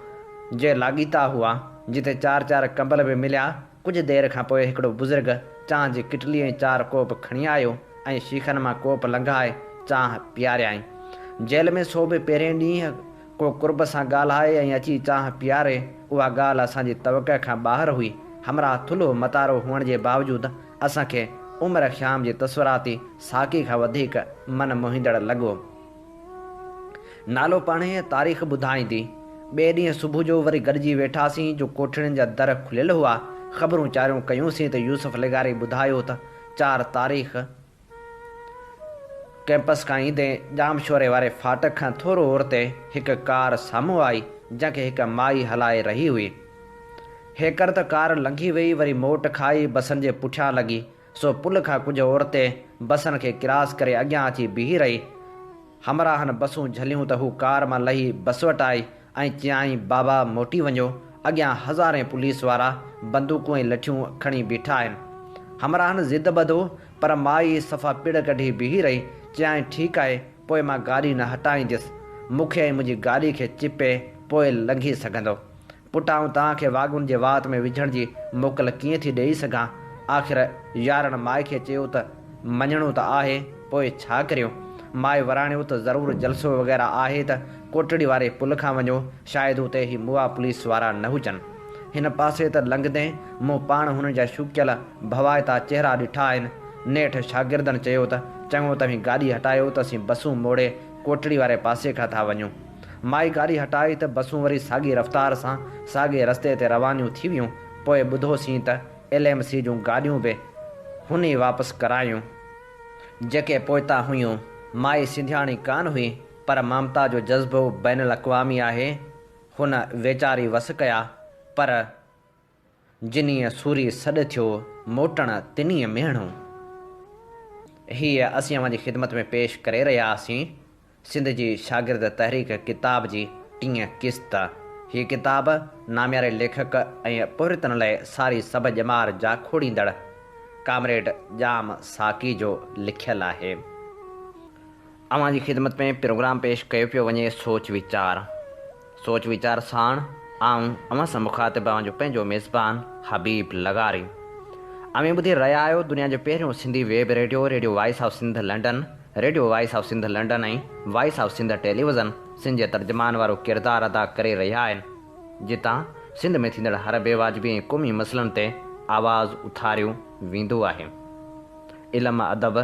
جي لاڳيتا هئا، جتي چار چار ڪمبل به مليا. ڪجهه دير کان پوء هڪڙو بزرگ چانهه جي ڪٽلي ۽ چار ڪوپ کڻي آيو ۽ شيخن مان ڪوپ لنگهائي چانهه پياريائين. جيل ۾ سو به پهرين ڏينهن ڪو قرب سان ڳالهائي ۽ اچي چانهه پياري، اها ڳالهه اسان جي توقع کان ٻاهر هئي. همراهه ٿلهو متارو هئڻ جي باوجود اسان کي عمر خيام جي تصوراتي ساقي کان وڌيڪ من موهيندڙ لڳو. نالو پاڻهي تاريخ ٻڌائيندي. ٻئي ڏينهن صبح جو وري گڏجي ويٺاسين جو ڪوٺڙين جا در کليل هئا. خبرون چاريون ڪيونسين ته يوسف لغاري ٻڌايو ته چار تاريخ ڪئمپس کان ايندي ڄامشوري واري ڦاٽڪ کان ٿورو اورتي هڪ ڪار سامهون آئي جنهن کي هڪ مائي هلائي رهي هئي. هيڪر ته ڪار لنگهي وئي وري موٽ کائي بسن جي پٺيان لڳي. سو پل کان ڪجهه اورتي بسن کي ڪراس ڪري اڳيان اچي بيهي رهي. همراهن بسون جهليون ته هو ڪار مان لهي بس وٽ آئي ۽ چيائين بابا موٽي وڃو، اڳيان هزارين پوليس وارا بندوقون ۽ لٺيون کڻي بيٺا آهن. همراهن ضد ٻڌو پر مائي صفا پڙ ڪڍي بيهي رهي، چيائين ٺيڪ آهي پوء مان گاڏي نه هٽائينديس، مون کي ۽ منهنجي گاڏي کي چپي پوء لنگهي سگهندو. پٽ آئون توهان کي واڳون جي وات ۾ وجهڻ جي موڪل ڪيئن ٿي ڏيئي سگهان؟ آخر يارڻ مائي کي چيو ته مڃڻو ته آهي، پوء ڇا ڪريون؟ مائي وراڻيو ته ضرور جلسو وغيره آهي ته ڪوٽڙي واري پل کان وڃو، شايد اتي هي مئا پوليس وارا نه هجن. هن پاسي ته لنگهندين مون پاڻ هنن جا شوڪيل ڀوائتا چهرا ڏٺا آهن. نيٺ شاگردن چيو ته چڱو توهين گاڏي هٽايو ته اسين بسون موڙي ڪوٽڙي واري پاسي کان ٿا وڃون. مائي گاڏي هٽائي ته بسون وري ساڳي رفتار سان ساڳئي رستي تي روانيون ٿي ويون. پوء ٻڌوسين ته ايل ايم سي جون گاڏيون به هن ئي واپس ڪرايون. جيڪي پوئتان هيون. مائي سنڌياڻي ڪانه هئي پر مامتا جو جذبو بين الاقوامي آهي. هن ويچاري وس ڪيا پر جنيء سوري سڏ ٿيو موٽڻ تنيء ميهڻو. هيء اسين اوهان جي خدمت ۾ پيش ڪري رهيا آسين سنڌ جي شاگرد تحريڪ ڪتاب جي ٽين قسط. هيء ڪتاب نامياري ليکڪ ۽ پورهيتن لاء ساري سڀ ڄمار جاکوڙيندڙ ڪامريڊ ڄام ساقي جو لکيل آهي. اوهان جي خدمت ۾ پروگرام پيش ڪيو پيو وڃي سوچ ويچار سوچ ويچار ساڻ آئون اوهان سان مخاطب اوهان جو پنهنجو ميزبان حبيب لغاري اوهين ٻڌي رهيا آهيو دنيا جو پهريون Sindhi web radio radio voice of Sindh London radio voice of Sindh London ۽ voice of Sindh television Sindh جي ترجمان وارو ڪردار ادا ڪري رهيا آهن جتان سنڌ ۾ ٿيندڙ هر بي واجبي ۽ قومي مسئلن تي آواز اٿاريو ويندو آهي علم ادب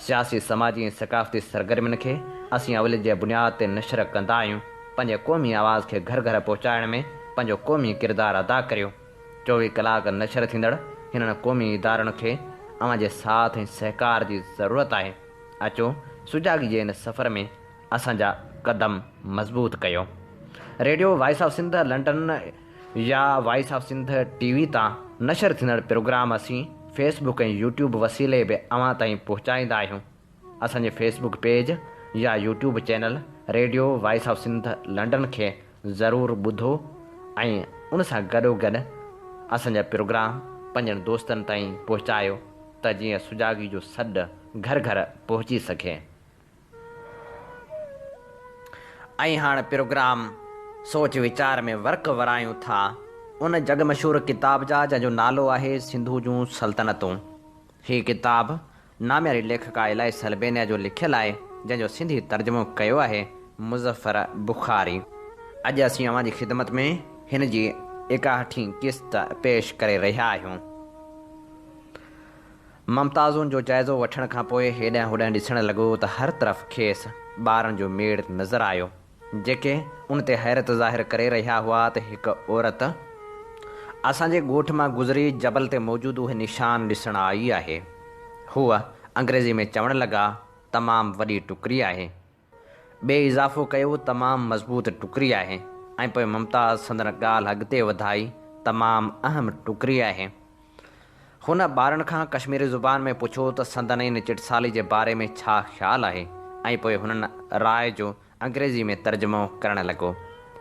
سياسي، سماجي ۽ ثقافتي سرگرمين کي اسين اوليت جي بنياد تي نشر ڪندا آهيون، پنهنجي قومي آواز کي گهر گهر پهچائڻ ۾ پنهنجو قومي ڪردار ادا ڪريو. 24 ڪلاڪ نشر ٿيندڙ هنن قومي ادارن کي اوهان جي ساٿ ۽ سهڪار جي ضرورت آهي. اچو سجاڳي جي هن سفر ۾ اسان جا قدم مضبوط ڪيو. Radio voice of Sindh London يا voice of Sindh T V تان نشر ٿيندڙ پروگرام اسين فيس بڪ ۽ يوٽيوب وسيلي به اوهان تائين پهچائيندا آهيون. اسان جي فيس بڪ پيج يا YouTube channel radio voice of Sindh London کي ضرور ٻڌو ۽ ان سان گڏوگڏ اسان جا پروگرام پنهنجن دوستن تائين پهچايو ته جيئن سجاڳي جو سڏ گهر گهر پهچي سگهي. ۽ هاڻ پروگرام سوچ ويچار ۾ ورق ورايون ٿا ان جڳ مشهور ڪتاب جا جنهن جو نالو آهي سنڌو جون سلطنتون. هي ڪتاب نامياري ليکڪا الائس البينيا جو لکيل آهي جنهن جو سنڌي ترجمو ڪيو آهي مظفر بخاري. اڄ اسين اوهان جي خدمت ۾ هن جي ايڪاهٺين قسط پيش ڪري رهيا آهيون. ممتازون جو جائزو وٺڻ کان پوء هيڏانهن هوڏانهن ڏسڻ لڳو ته هر طرف کيس ٻارن جو ميڙ نظر آيو، جيڪي ان تي حيرت ظاهر ڪري رهيا هئا ته هڪ عورت اسان جي ڳوٺ مان گذري جبل تي موجود اهي نشان ڏسڻ آئي آهي. هوء انگريزي ۾ چوڻ لڳا، تمام وڏي ٽڪري آهي. ٻئي اضافو ڪيو، تمام مضبوط ٽڪري آهي ۽ پوء ممتاز سندن ڳالهه اڳتي وڌائي، تمام اهم ٽڪري آهي. هن ٻارن کان ڪشميري زبان ۾ پڇيو ته سندن ان چٽسالي جي باري ۾ ڇا خيال آهي ۽ پوء هنن راء جو انگريزي ۾ ترجمو ڪرڻ لڳو.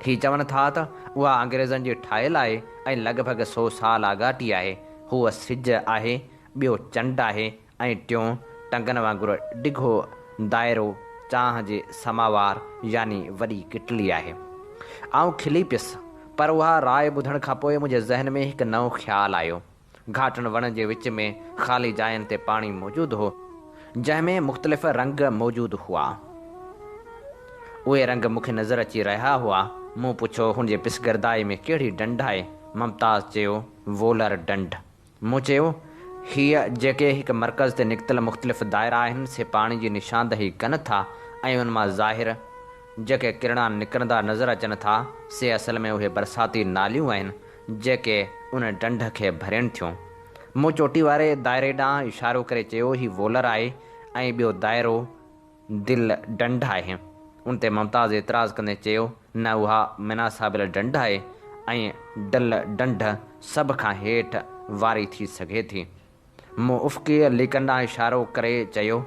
هي چون ٿا ته اها انگريزن جي ٺاهيل آهي ۽ لڳ ڀڳ سو سال آڳاٽي آهي. هوء سج آهي، ٻيو چنڊ آهي ۽ ٽيون ٽنگن وانگر ڊگهو دائرو چانهه جي سماوار يعني وڏي ڪٽلي آهي. آئون کلي پيس، پر اها راء ٻڌڻ کان پوء منهنجي ذهن ۾ هڪ نئون خيال آيو. گهاٽن وڻن جي وچ ۾ خالي جاين تي پاڻي موجود هو، جنهن ۾ مختلف رنگ موجود هئا. اهي رنگ مون کي نظر اچي رهيا هئا. مون پڇيو، هن جي پسگردائي ۾ ڪهڙي ڍنڍ آهي؟ ممتاز چيو، وولر ڍنڍ. مون چيو، هيء جيڪي هڪ مرڪز تي نڪتل مختلف دائرا آهن، سي پاڻي جي نشاندهي ڪن ٿا ۽ ان مان ظاهر جيڪي ڪرڻا نڪرندا نظر اچن ٿا، سي اصل ۾ اهي برساتي ناليون آهن، جيڪي ان ڍنڍ کي ڀرين ٿيون. مون چوٽي واري دائري ڏانهن اشارو ڪري چيو، هي وولر آهي ۽ ٻيو دائرو دل ڍنڍ آهي. ان تي ممتاز اعتراض ڪندي چيو، نه اها مناسابل ڍنڍ آهي ۽ ڊل ڍنڍ سڀ کان هيٺ واري ٿي سگهي ٿي. مون افقي ليڪن ڏانهن اشارو ڪري چيو،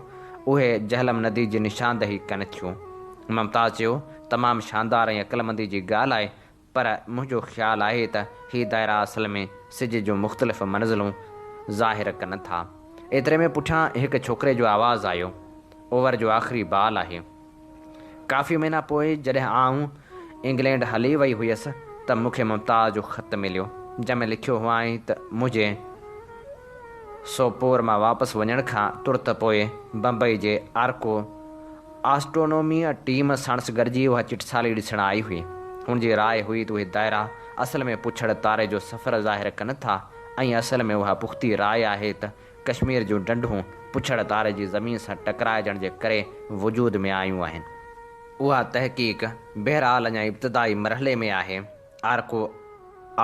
اهي جهلم ندي جي نشاندهي ڪن ٿيون. ممتاز چيو، تمام شاندار ۽ عقلمندي جي ڳالهه آهي، پر منهنجو خيال آهي ته هي دائرا اصل ۾ سج جون مختلف منزلون ظاهر ڪن ٿا. ايتري ۾ پٺيان هڪ ڇوڪري جو آواز آيو، اوور جو آخري بال آهي. ڪافي مهينا پوء جڏهن آئون انگلينڊ هلي وئي هيس ته مون کي ممتاز جو خط مليو، جنهن ۾ لکيو هئائين ته منهنجي سوپور مان واپس وڃڻ کان ترت پوء بمبئي جي آرڪو آسٽرونوميء ٽيم ساڻس گڏجي اها چٽسالي ڏسڻ آئي هئي. هن جي راء هئي ته اهي دائرا اصل ۾ پڇڙ تاري جو سفر ظاهر ڪن ٿا ۽ اصل ۾ اها پختي راء آهي ته ڪشمير جون ڍنڍون پڇڙ تاري جي زمين سان ٽڪرائجڻ جي ڪري وجود ۾ آيون آهن. اها تحقيق بهرحال اڃا ابتدائي مرحلي ۾ آهي. آرڪو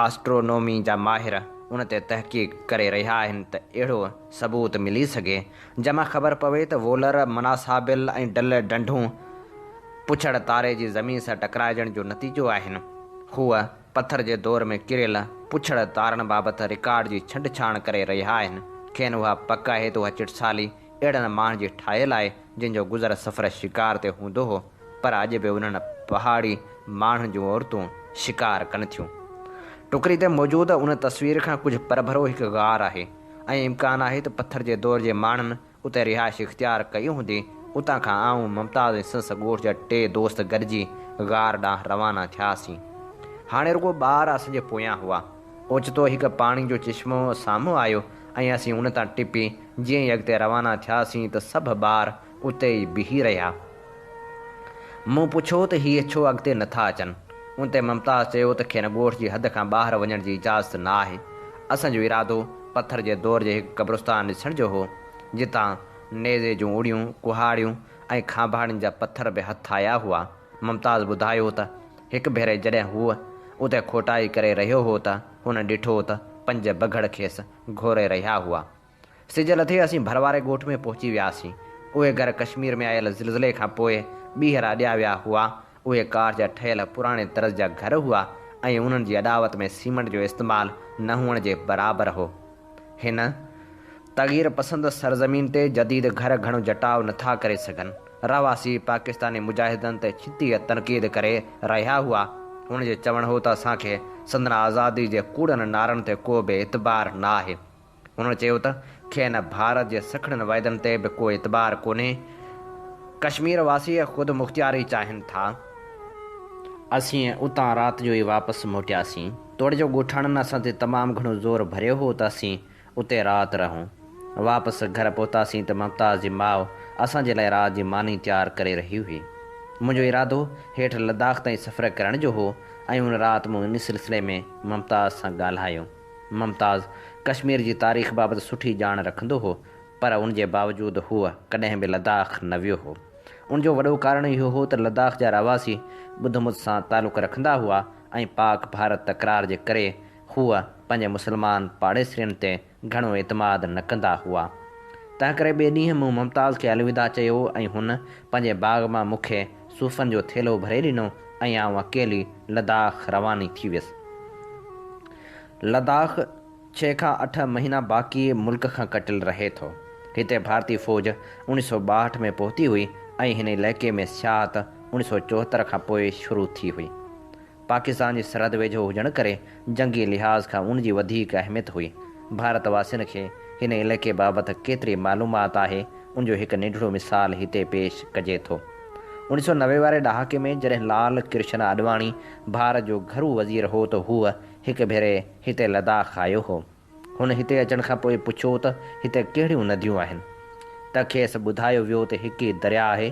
آسٽرونومي جا ماهر ان تي تحقيق ڪري رهيا آهن ته اهڙو ثبوت ملي سگهي، جنهن مان خبر پوي ته وولر، مناسابل ۽ ڊل ڍنڍون پڇڙ تاري جي زمين سان ٽڪرائجڻ جو نتيجو آهن. هو پٿر جي دور ۾ ڪريل پڇڙ تارن بابت رڪارڊ جي ڇنڊڇاڻ ڪري رهيا آهن. کين اها پڪ آهي ته اها چٽسالي اهڙن ماڻهن جي ٺاهيل آهي، جن جو گذر سفر شڪار تي هوندو هو، پر اڄ به انهن پهاڙي ماڻهن جون عورتون شڪار ڪن ٿيون. ٽڪري تي موجود ان تصوير کان ڪجهه پرڀرو هڪ غار آهي ۽ امڪان آهي ته پٿر جي دور جي ماڻهن اتي رهائش اختيار ڪئي هوندي. اتان کان آئون، ممتاز ۽ سندس ڳوٺ جا ٽي دوست گڏجي غار ڏانهن روانا ٿياسين. هاڻي رڳو ٻار اسان جي پويان هئا. اوچتو هڪ پاڻي جو چشمو سامهون آيو ۽ اسين ان تان ٽپي جيئن ئي اڳتي روانا ٿياسين ته سڀ ٻار اتي ئي بيهي رهيا. مون پڇيو ته هي ڇو اڳتي نه ٿا اچن؟ ان تي ممتاز چيو ته کين ڳوٺ جي حد کان ٻاهر وڃڻ جي اجازت نه آهي. اسان جو ارادو پٿر جي دور جي هڪ قبرستان ڏسڻ جو هو، جتان نيزي جون اڙيون، ڪهاڙيون ۽ کانڀاڻين جا پٿر به هٿ آيا هئا. ممتاز ٻڌايو ته هڪ ڀيري جڏهن هو اتي کوٽائي ڪري رهيو هو ته هن ڏٺو ته پنج بگهڙ کيس گهوري رهيا هئا. سج لٿي اسين ڀر واري ڳوٺ ۾ پهچي وياسين. اهي گهر ڪشمير ۾ آيل زلزلي کان پوء ٻيهر اڏيا ويا هئا. اهي ڪاٺ جا ٺهيل پراڻي طرز جا گهر هئا ۽ انهن جي اڏاوت ۾ سيمنٽ جو استعمال نه هئڻ جي برابر هو. هن تغير پسند سرزمين تي جديد گهر گهڻو جٽاء نه ٿا ڪري سگهن. رهواسي پاڪستاني مجاهدن تي ڇتيء تنقيد ڪري رهيا هئا. هن جو چوڻ هو ته اسان کي سندن آزادي جي ڪوڙن نعرن تي ڪو به اعتبار نه آهي. هن چيو ته کين ڀارت جي سکڻن واعدن تي به ڪو اعتبار ڪونهي، ڪشمير واسي خودمختياري چاهين ٿا. اسين اتان رات جو ئي واپس موٽياسين. توڙي جو ڳوٺاڻن اسان تي تمام گهڻو زور ڀريو هو ته اسين اتي رات رهون. واپس گهر پهتاسين ته ممتاز جي ماء اسان جي لاء رات جي ماني تيار ڪري رهي هئي. منهنجو ارادو هيٺ لداخ تائين سفر ڪرڻ جو هو ۽ ان رات مون ان سلسلي ۾ ممتاز سان ڳالهايو. ممتاز ڪشمير جي تاريخ بابت سٺي ڄاڻ رکندو هو، پر ان جي باوجود هو ڪڏهن به لداخ نه ويو هو. ان جو وڏو ڪارڻ اهو هو ته لداخ جا رهواسي ٻڌمت سان تعلق رکندا هئا ۽ پاڪ ڀارت تڪرار جي ڪري هو پنهنجي مسلمان پاڙيسرين تي گهڻو اعتماد نه ڪندا هئا. تنهنڪري ٻئي ڏينهن مون ممتاز کي الوداع چيو ۽ هن پنهنجي باغ مان مون کي صوفن جو ٿيلهو ڀري ڏنو ۽ آئون اڪيلي لداخ رواني ٿي ويس. لداخ ڇهه کان اٺ مهينا باقي ملڪ کان ڪٽيل رهي ٿو. هتي ڀارتي فوج اوڻيهه سؤ 62 ۾ پهتي هئي ۽ هن علائقي ۾ سياحت اوڻيهه سؤ 74 کان پوء شروع ٿي هئي. پاڪستان جي سرحد ويجهو هجڻ ڪري جنگي لحاظ کان ان جي وڌيڪ اهميت هئي. ڀارت واسين کي هن علائقي بابت ڪيتري معلومات آهي ان جو هڪ ننڍڙو مثال هتي پيش ڪجي ٿو. 1990 واري ڏهاڪي ۾ جڏهن لال ڪرشن آڏواڻي ڀارت جو گهرو وزير هو ته هو هڪ ڀيري هتي لداخ آيو هو. هن هتي اچڻ کان پوء پڇيو ته هتي ڪهڙيون نديون آهن؟ ته کيس ٻڌايو ويو ته هڪ ئي درياء آهي،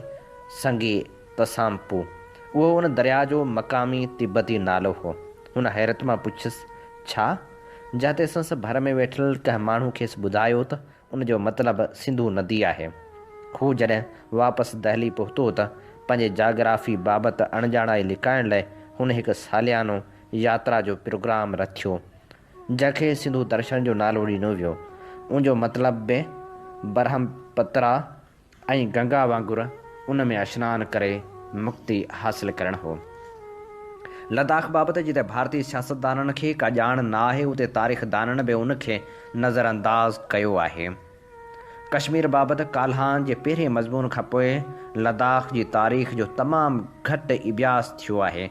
سنگي تسامپو. اهو ان درياء جو مقامي تبتي نالو هو. هن حيرت مان پڇيس، ڇا؟ جنهن تي سندس ڀر ۾ ويٺل ڪنهن ماڻهو کيس ٻڌايو ته ان جو مطلب سنڌو ندي آهي. هو جڏهن واپس دهلي پهتو ته پنهنجي جاگرافي بابت اڻڄاڻائي لڪائڻ لاء هن هڪ ساليانو ياترا جو پروگرام رٿيو. جنهن کي سنڌو درشن جو نالو ڏنو ويو، ان جو مطلب به برهمپترا ۽ گنگا وانگر ان ۾ اشنان ڪري مڪتي حاصل ڪرڻ هو. لداخ بابت جتي ڀارتي سياستدانن کي ڪا ڄاڻ نه آهي، اتي تاريخدانن به ان کي نظرانداز ڪيو آهي. ڪشمير بابت ڪالهان جي پهرين مضمون کان پوء لداخ جي تاريخ جو تمام گهٽ اڀياس ٿيو آهي.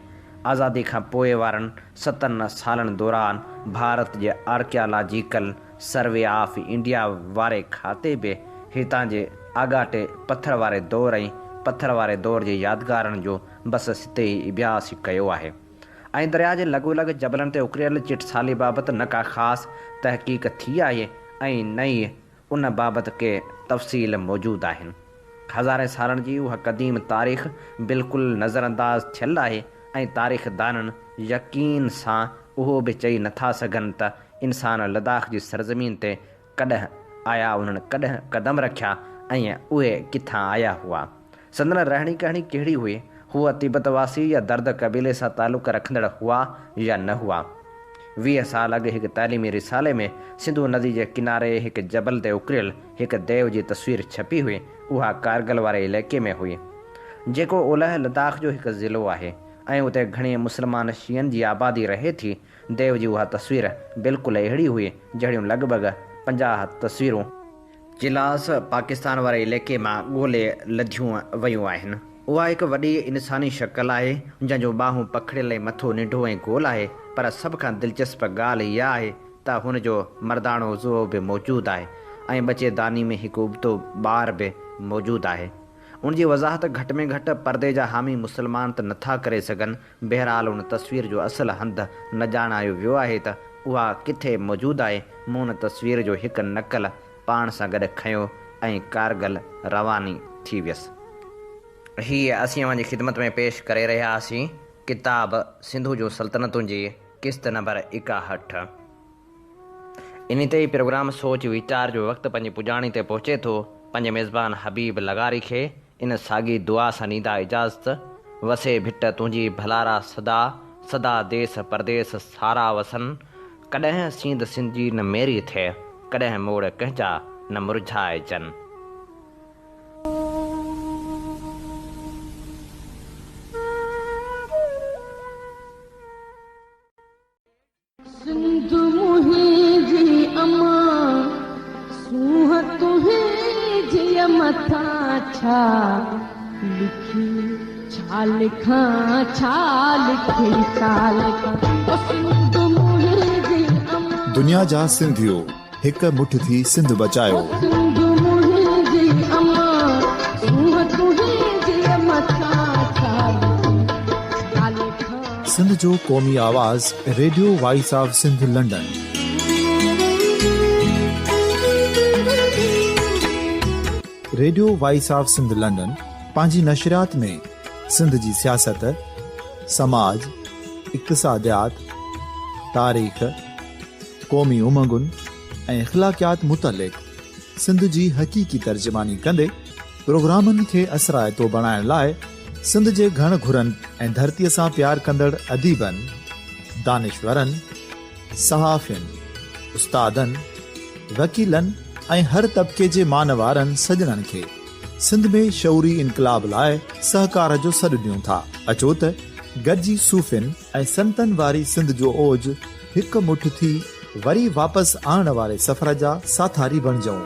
آزادي کان پوء وارن ستن سالن دوران ڀارت جي آرڪيالاجيڪل سروي آف انڊيا واري کاتي به هتان جي آڳاٽي پٿر واري دور ۽ پٿر واري دور جي يادگارن جو بس سطحي اڀياس ئي ڪيو آهي ۽ درياء جي لڳو لڳ جبلن تي اڪريل چٽسالي بابت نه ڪا خاص تحقيق ٿي آهي ۽ نه ئي ان بابت ڪي تفصيل موجود آهن. هزارين سالن جي اها قديم تاريخ بلڪل نظرانداز ٿيل آهي ۽ تاريخدانن يقين سان اهو به چئي نٿا سگهن ته انسان لداخ جي سرزمين تي ڪڏهن آيا انهن ڪڏهن قدم رکيا ۽ اهي ڪٿان آيا هئا. سندن رهڻي ڪهڻي ڪهڙي هئي؟ هو تبت واسي يا درد قبيلي سان تعلق رکندڙ هئا يا نه هئا؟ 20 سال اڳ هڪ تعليمي رسالي ۾ سنڌو ندي جي ڪناري هڪ جبل تي اڪريل هڪ ديو جي تصوير ڇپي هئي، اها ڪارگل واري علائقي ۾ هئي، جيڪو اولهه لداخ جو هڪ ضلعو آهي ۽ اتي گهڻي مسلمان شيعن جي آبادي رهي ٿي. ديو جي اها تصوير بلڪل اهڙي هئي جهڙيون لڳ ڀڳ 50 تصويرون چلاس، پاڪستان واري علائقي مان ڳولي لڌيون ويون آهن. اها هڪ وڏي انساني شڪل آهي، جنهن جون ٻانهون پکڙيل ۽ مٿو ننڍو ۽ گول آهي، پر سڀ کان دلچسپ ڳالهه اها آهي ته هن جو مرداڻو عضوو به موجود آهي ۽ ٻچي داني ۾ هڪ ابتو ٻار به موجود آهي. ان جي وضاحت گهٽ ۾ گهٽ پردي جا حامي مسلمان ته نٿا ڪري سگهن، بهرحال ان تصوير جو اصل هنڌ نه ڄاڻايو ويو آهي ته اها ڪٿي موجود آهي، مون ان تصوير جو هڪ نقل پاڻ سان گڏ کنيو ۽ ڪارگل رواني ٿي ويس. هي اسين اوهان جي خدمت ۾ پيش ڪري رهيا هئاسين ڪتاب سنڌو جون سلطنتون جي قسط نمبر 61. انهي تي ئي پروگرام سوچ ويچار جو وقت پنهنجي پڄاڻي تي پهچي ٿو. پنهنجي ميزبان حبيب لغاري کي ان ساڳي دعا سان ڏيندا اجازت، وسي ڀٽ تنهنجي ڀلارا سدا، سدا ديس پرديس سارا وسن، ڪڏهن سينڌ سنڌجي نه ميري ٿئي، ڪڏهن موڙ ڪنهن جا نه مرجهائجن. سنڌ منهنجي امان، سونهن تنهنجي مٿان ڇا لکي ڇا لکان ڇا لکي ڇا لکان او سنڌ منهنجي امان. دنيا جا سنڌيو هڪ مٺ ٿي سنڌ بچايو. او سنڌ منهنجي امان، سونهن تنهنجي مٿان ڇا لکي ڇا لکان. سنڌ جو قومي آواز radio voice of Sindh London. Radio voice of Sindh London پنهنجي نشريات ۾ سنڌ جي سياست، سماج، اقتصاديات، تاريخ، قومي امنگن ۽ اخلاقيات متعلق سنڌ جي حقيقي ترجماني ڪندي پروگرامن کي اثرائتو بڻائڻ لاء سنڌ جي گهڻ گهرن ۽ ڌرتيء سان پيار ڪندڙ اديبن، دانشورن، صحافين، استادن، وڪيلن ۽ هر طبقي جي مان وارن سڄڻن کي سنڌ ۾ شعوري انقلاب لاء سهڪار جو سڏ ڏيون ٿا. اچو ته گڏجي صوفين ۽ سنتن واري سنڌ جو اوج هڪ مٺ ٿي وري واپس آڻڻ واري سفر جا ساٿاري بڻجون.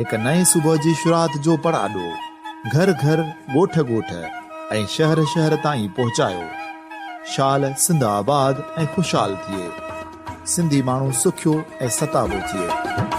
هڪ نئين صبح جي شروعات جو پڙاڏو گهر گهر، ڳوٺ ڳوٺ ۽ شهر شهر تائين پهچايو. شال سنڌ آباد ۽ خوشحال ٿئي. سنڌي ماڻهو سکيو ۽ ستابو ٿئي.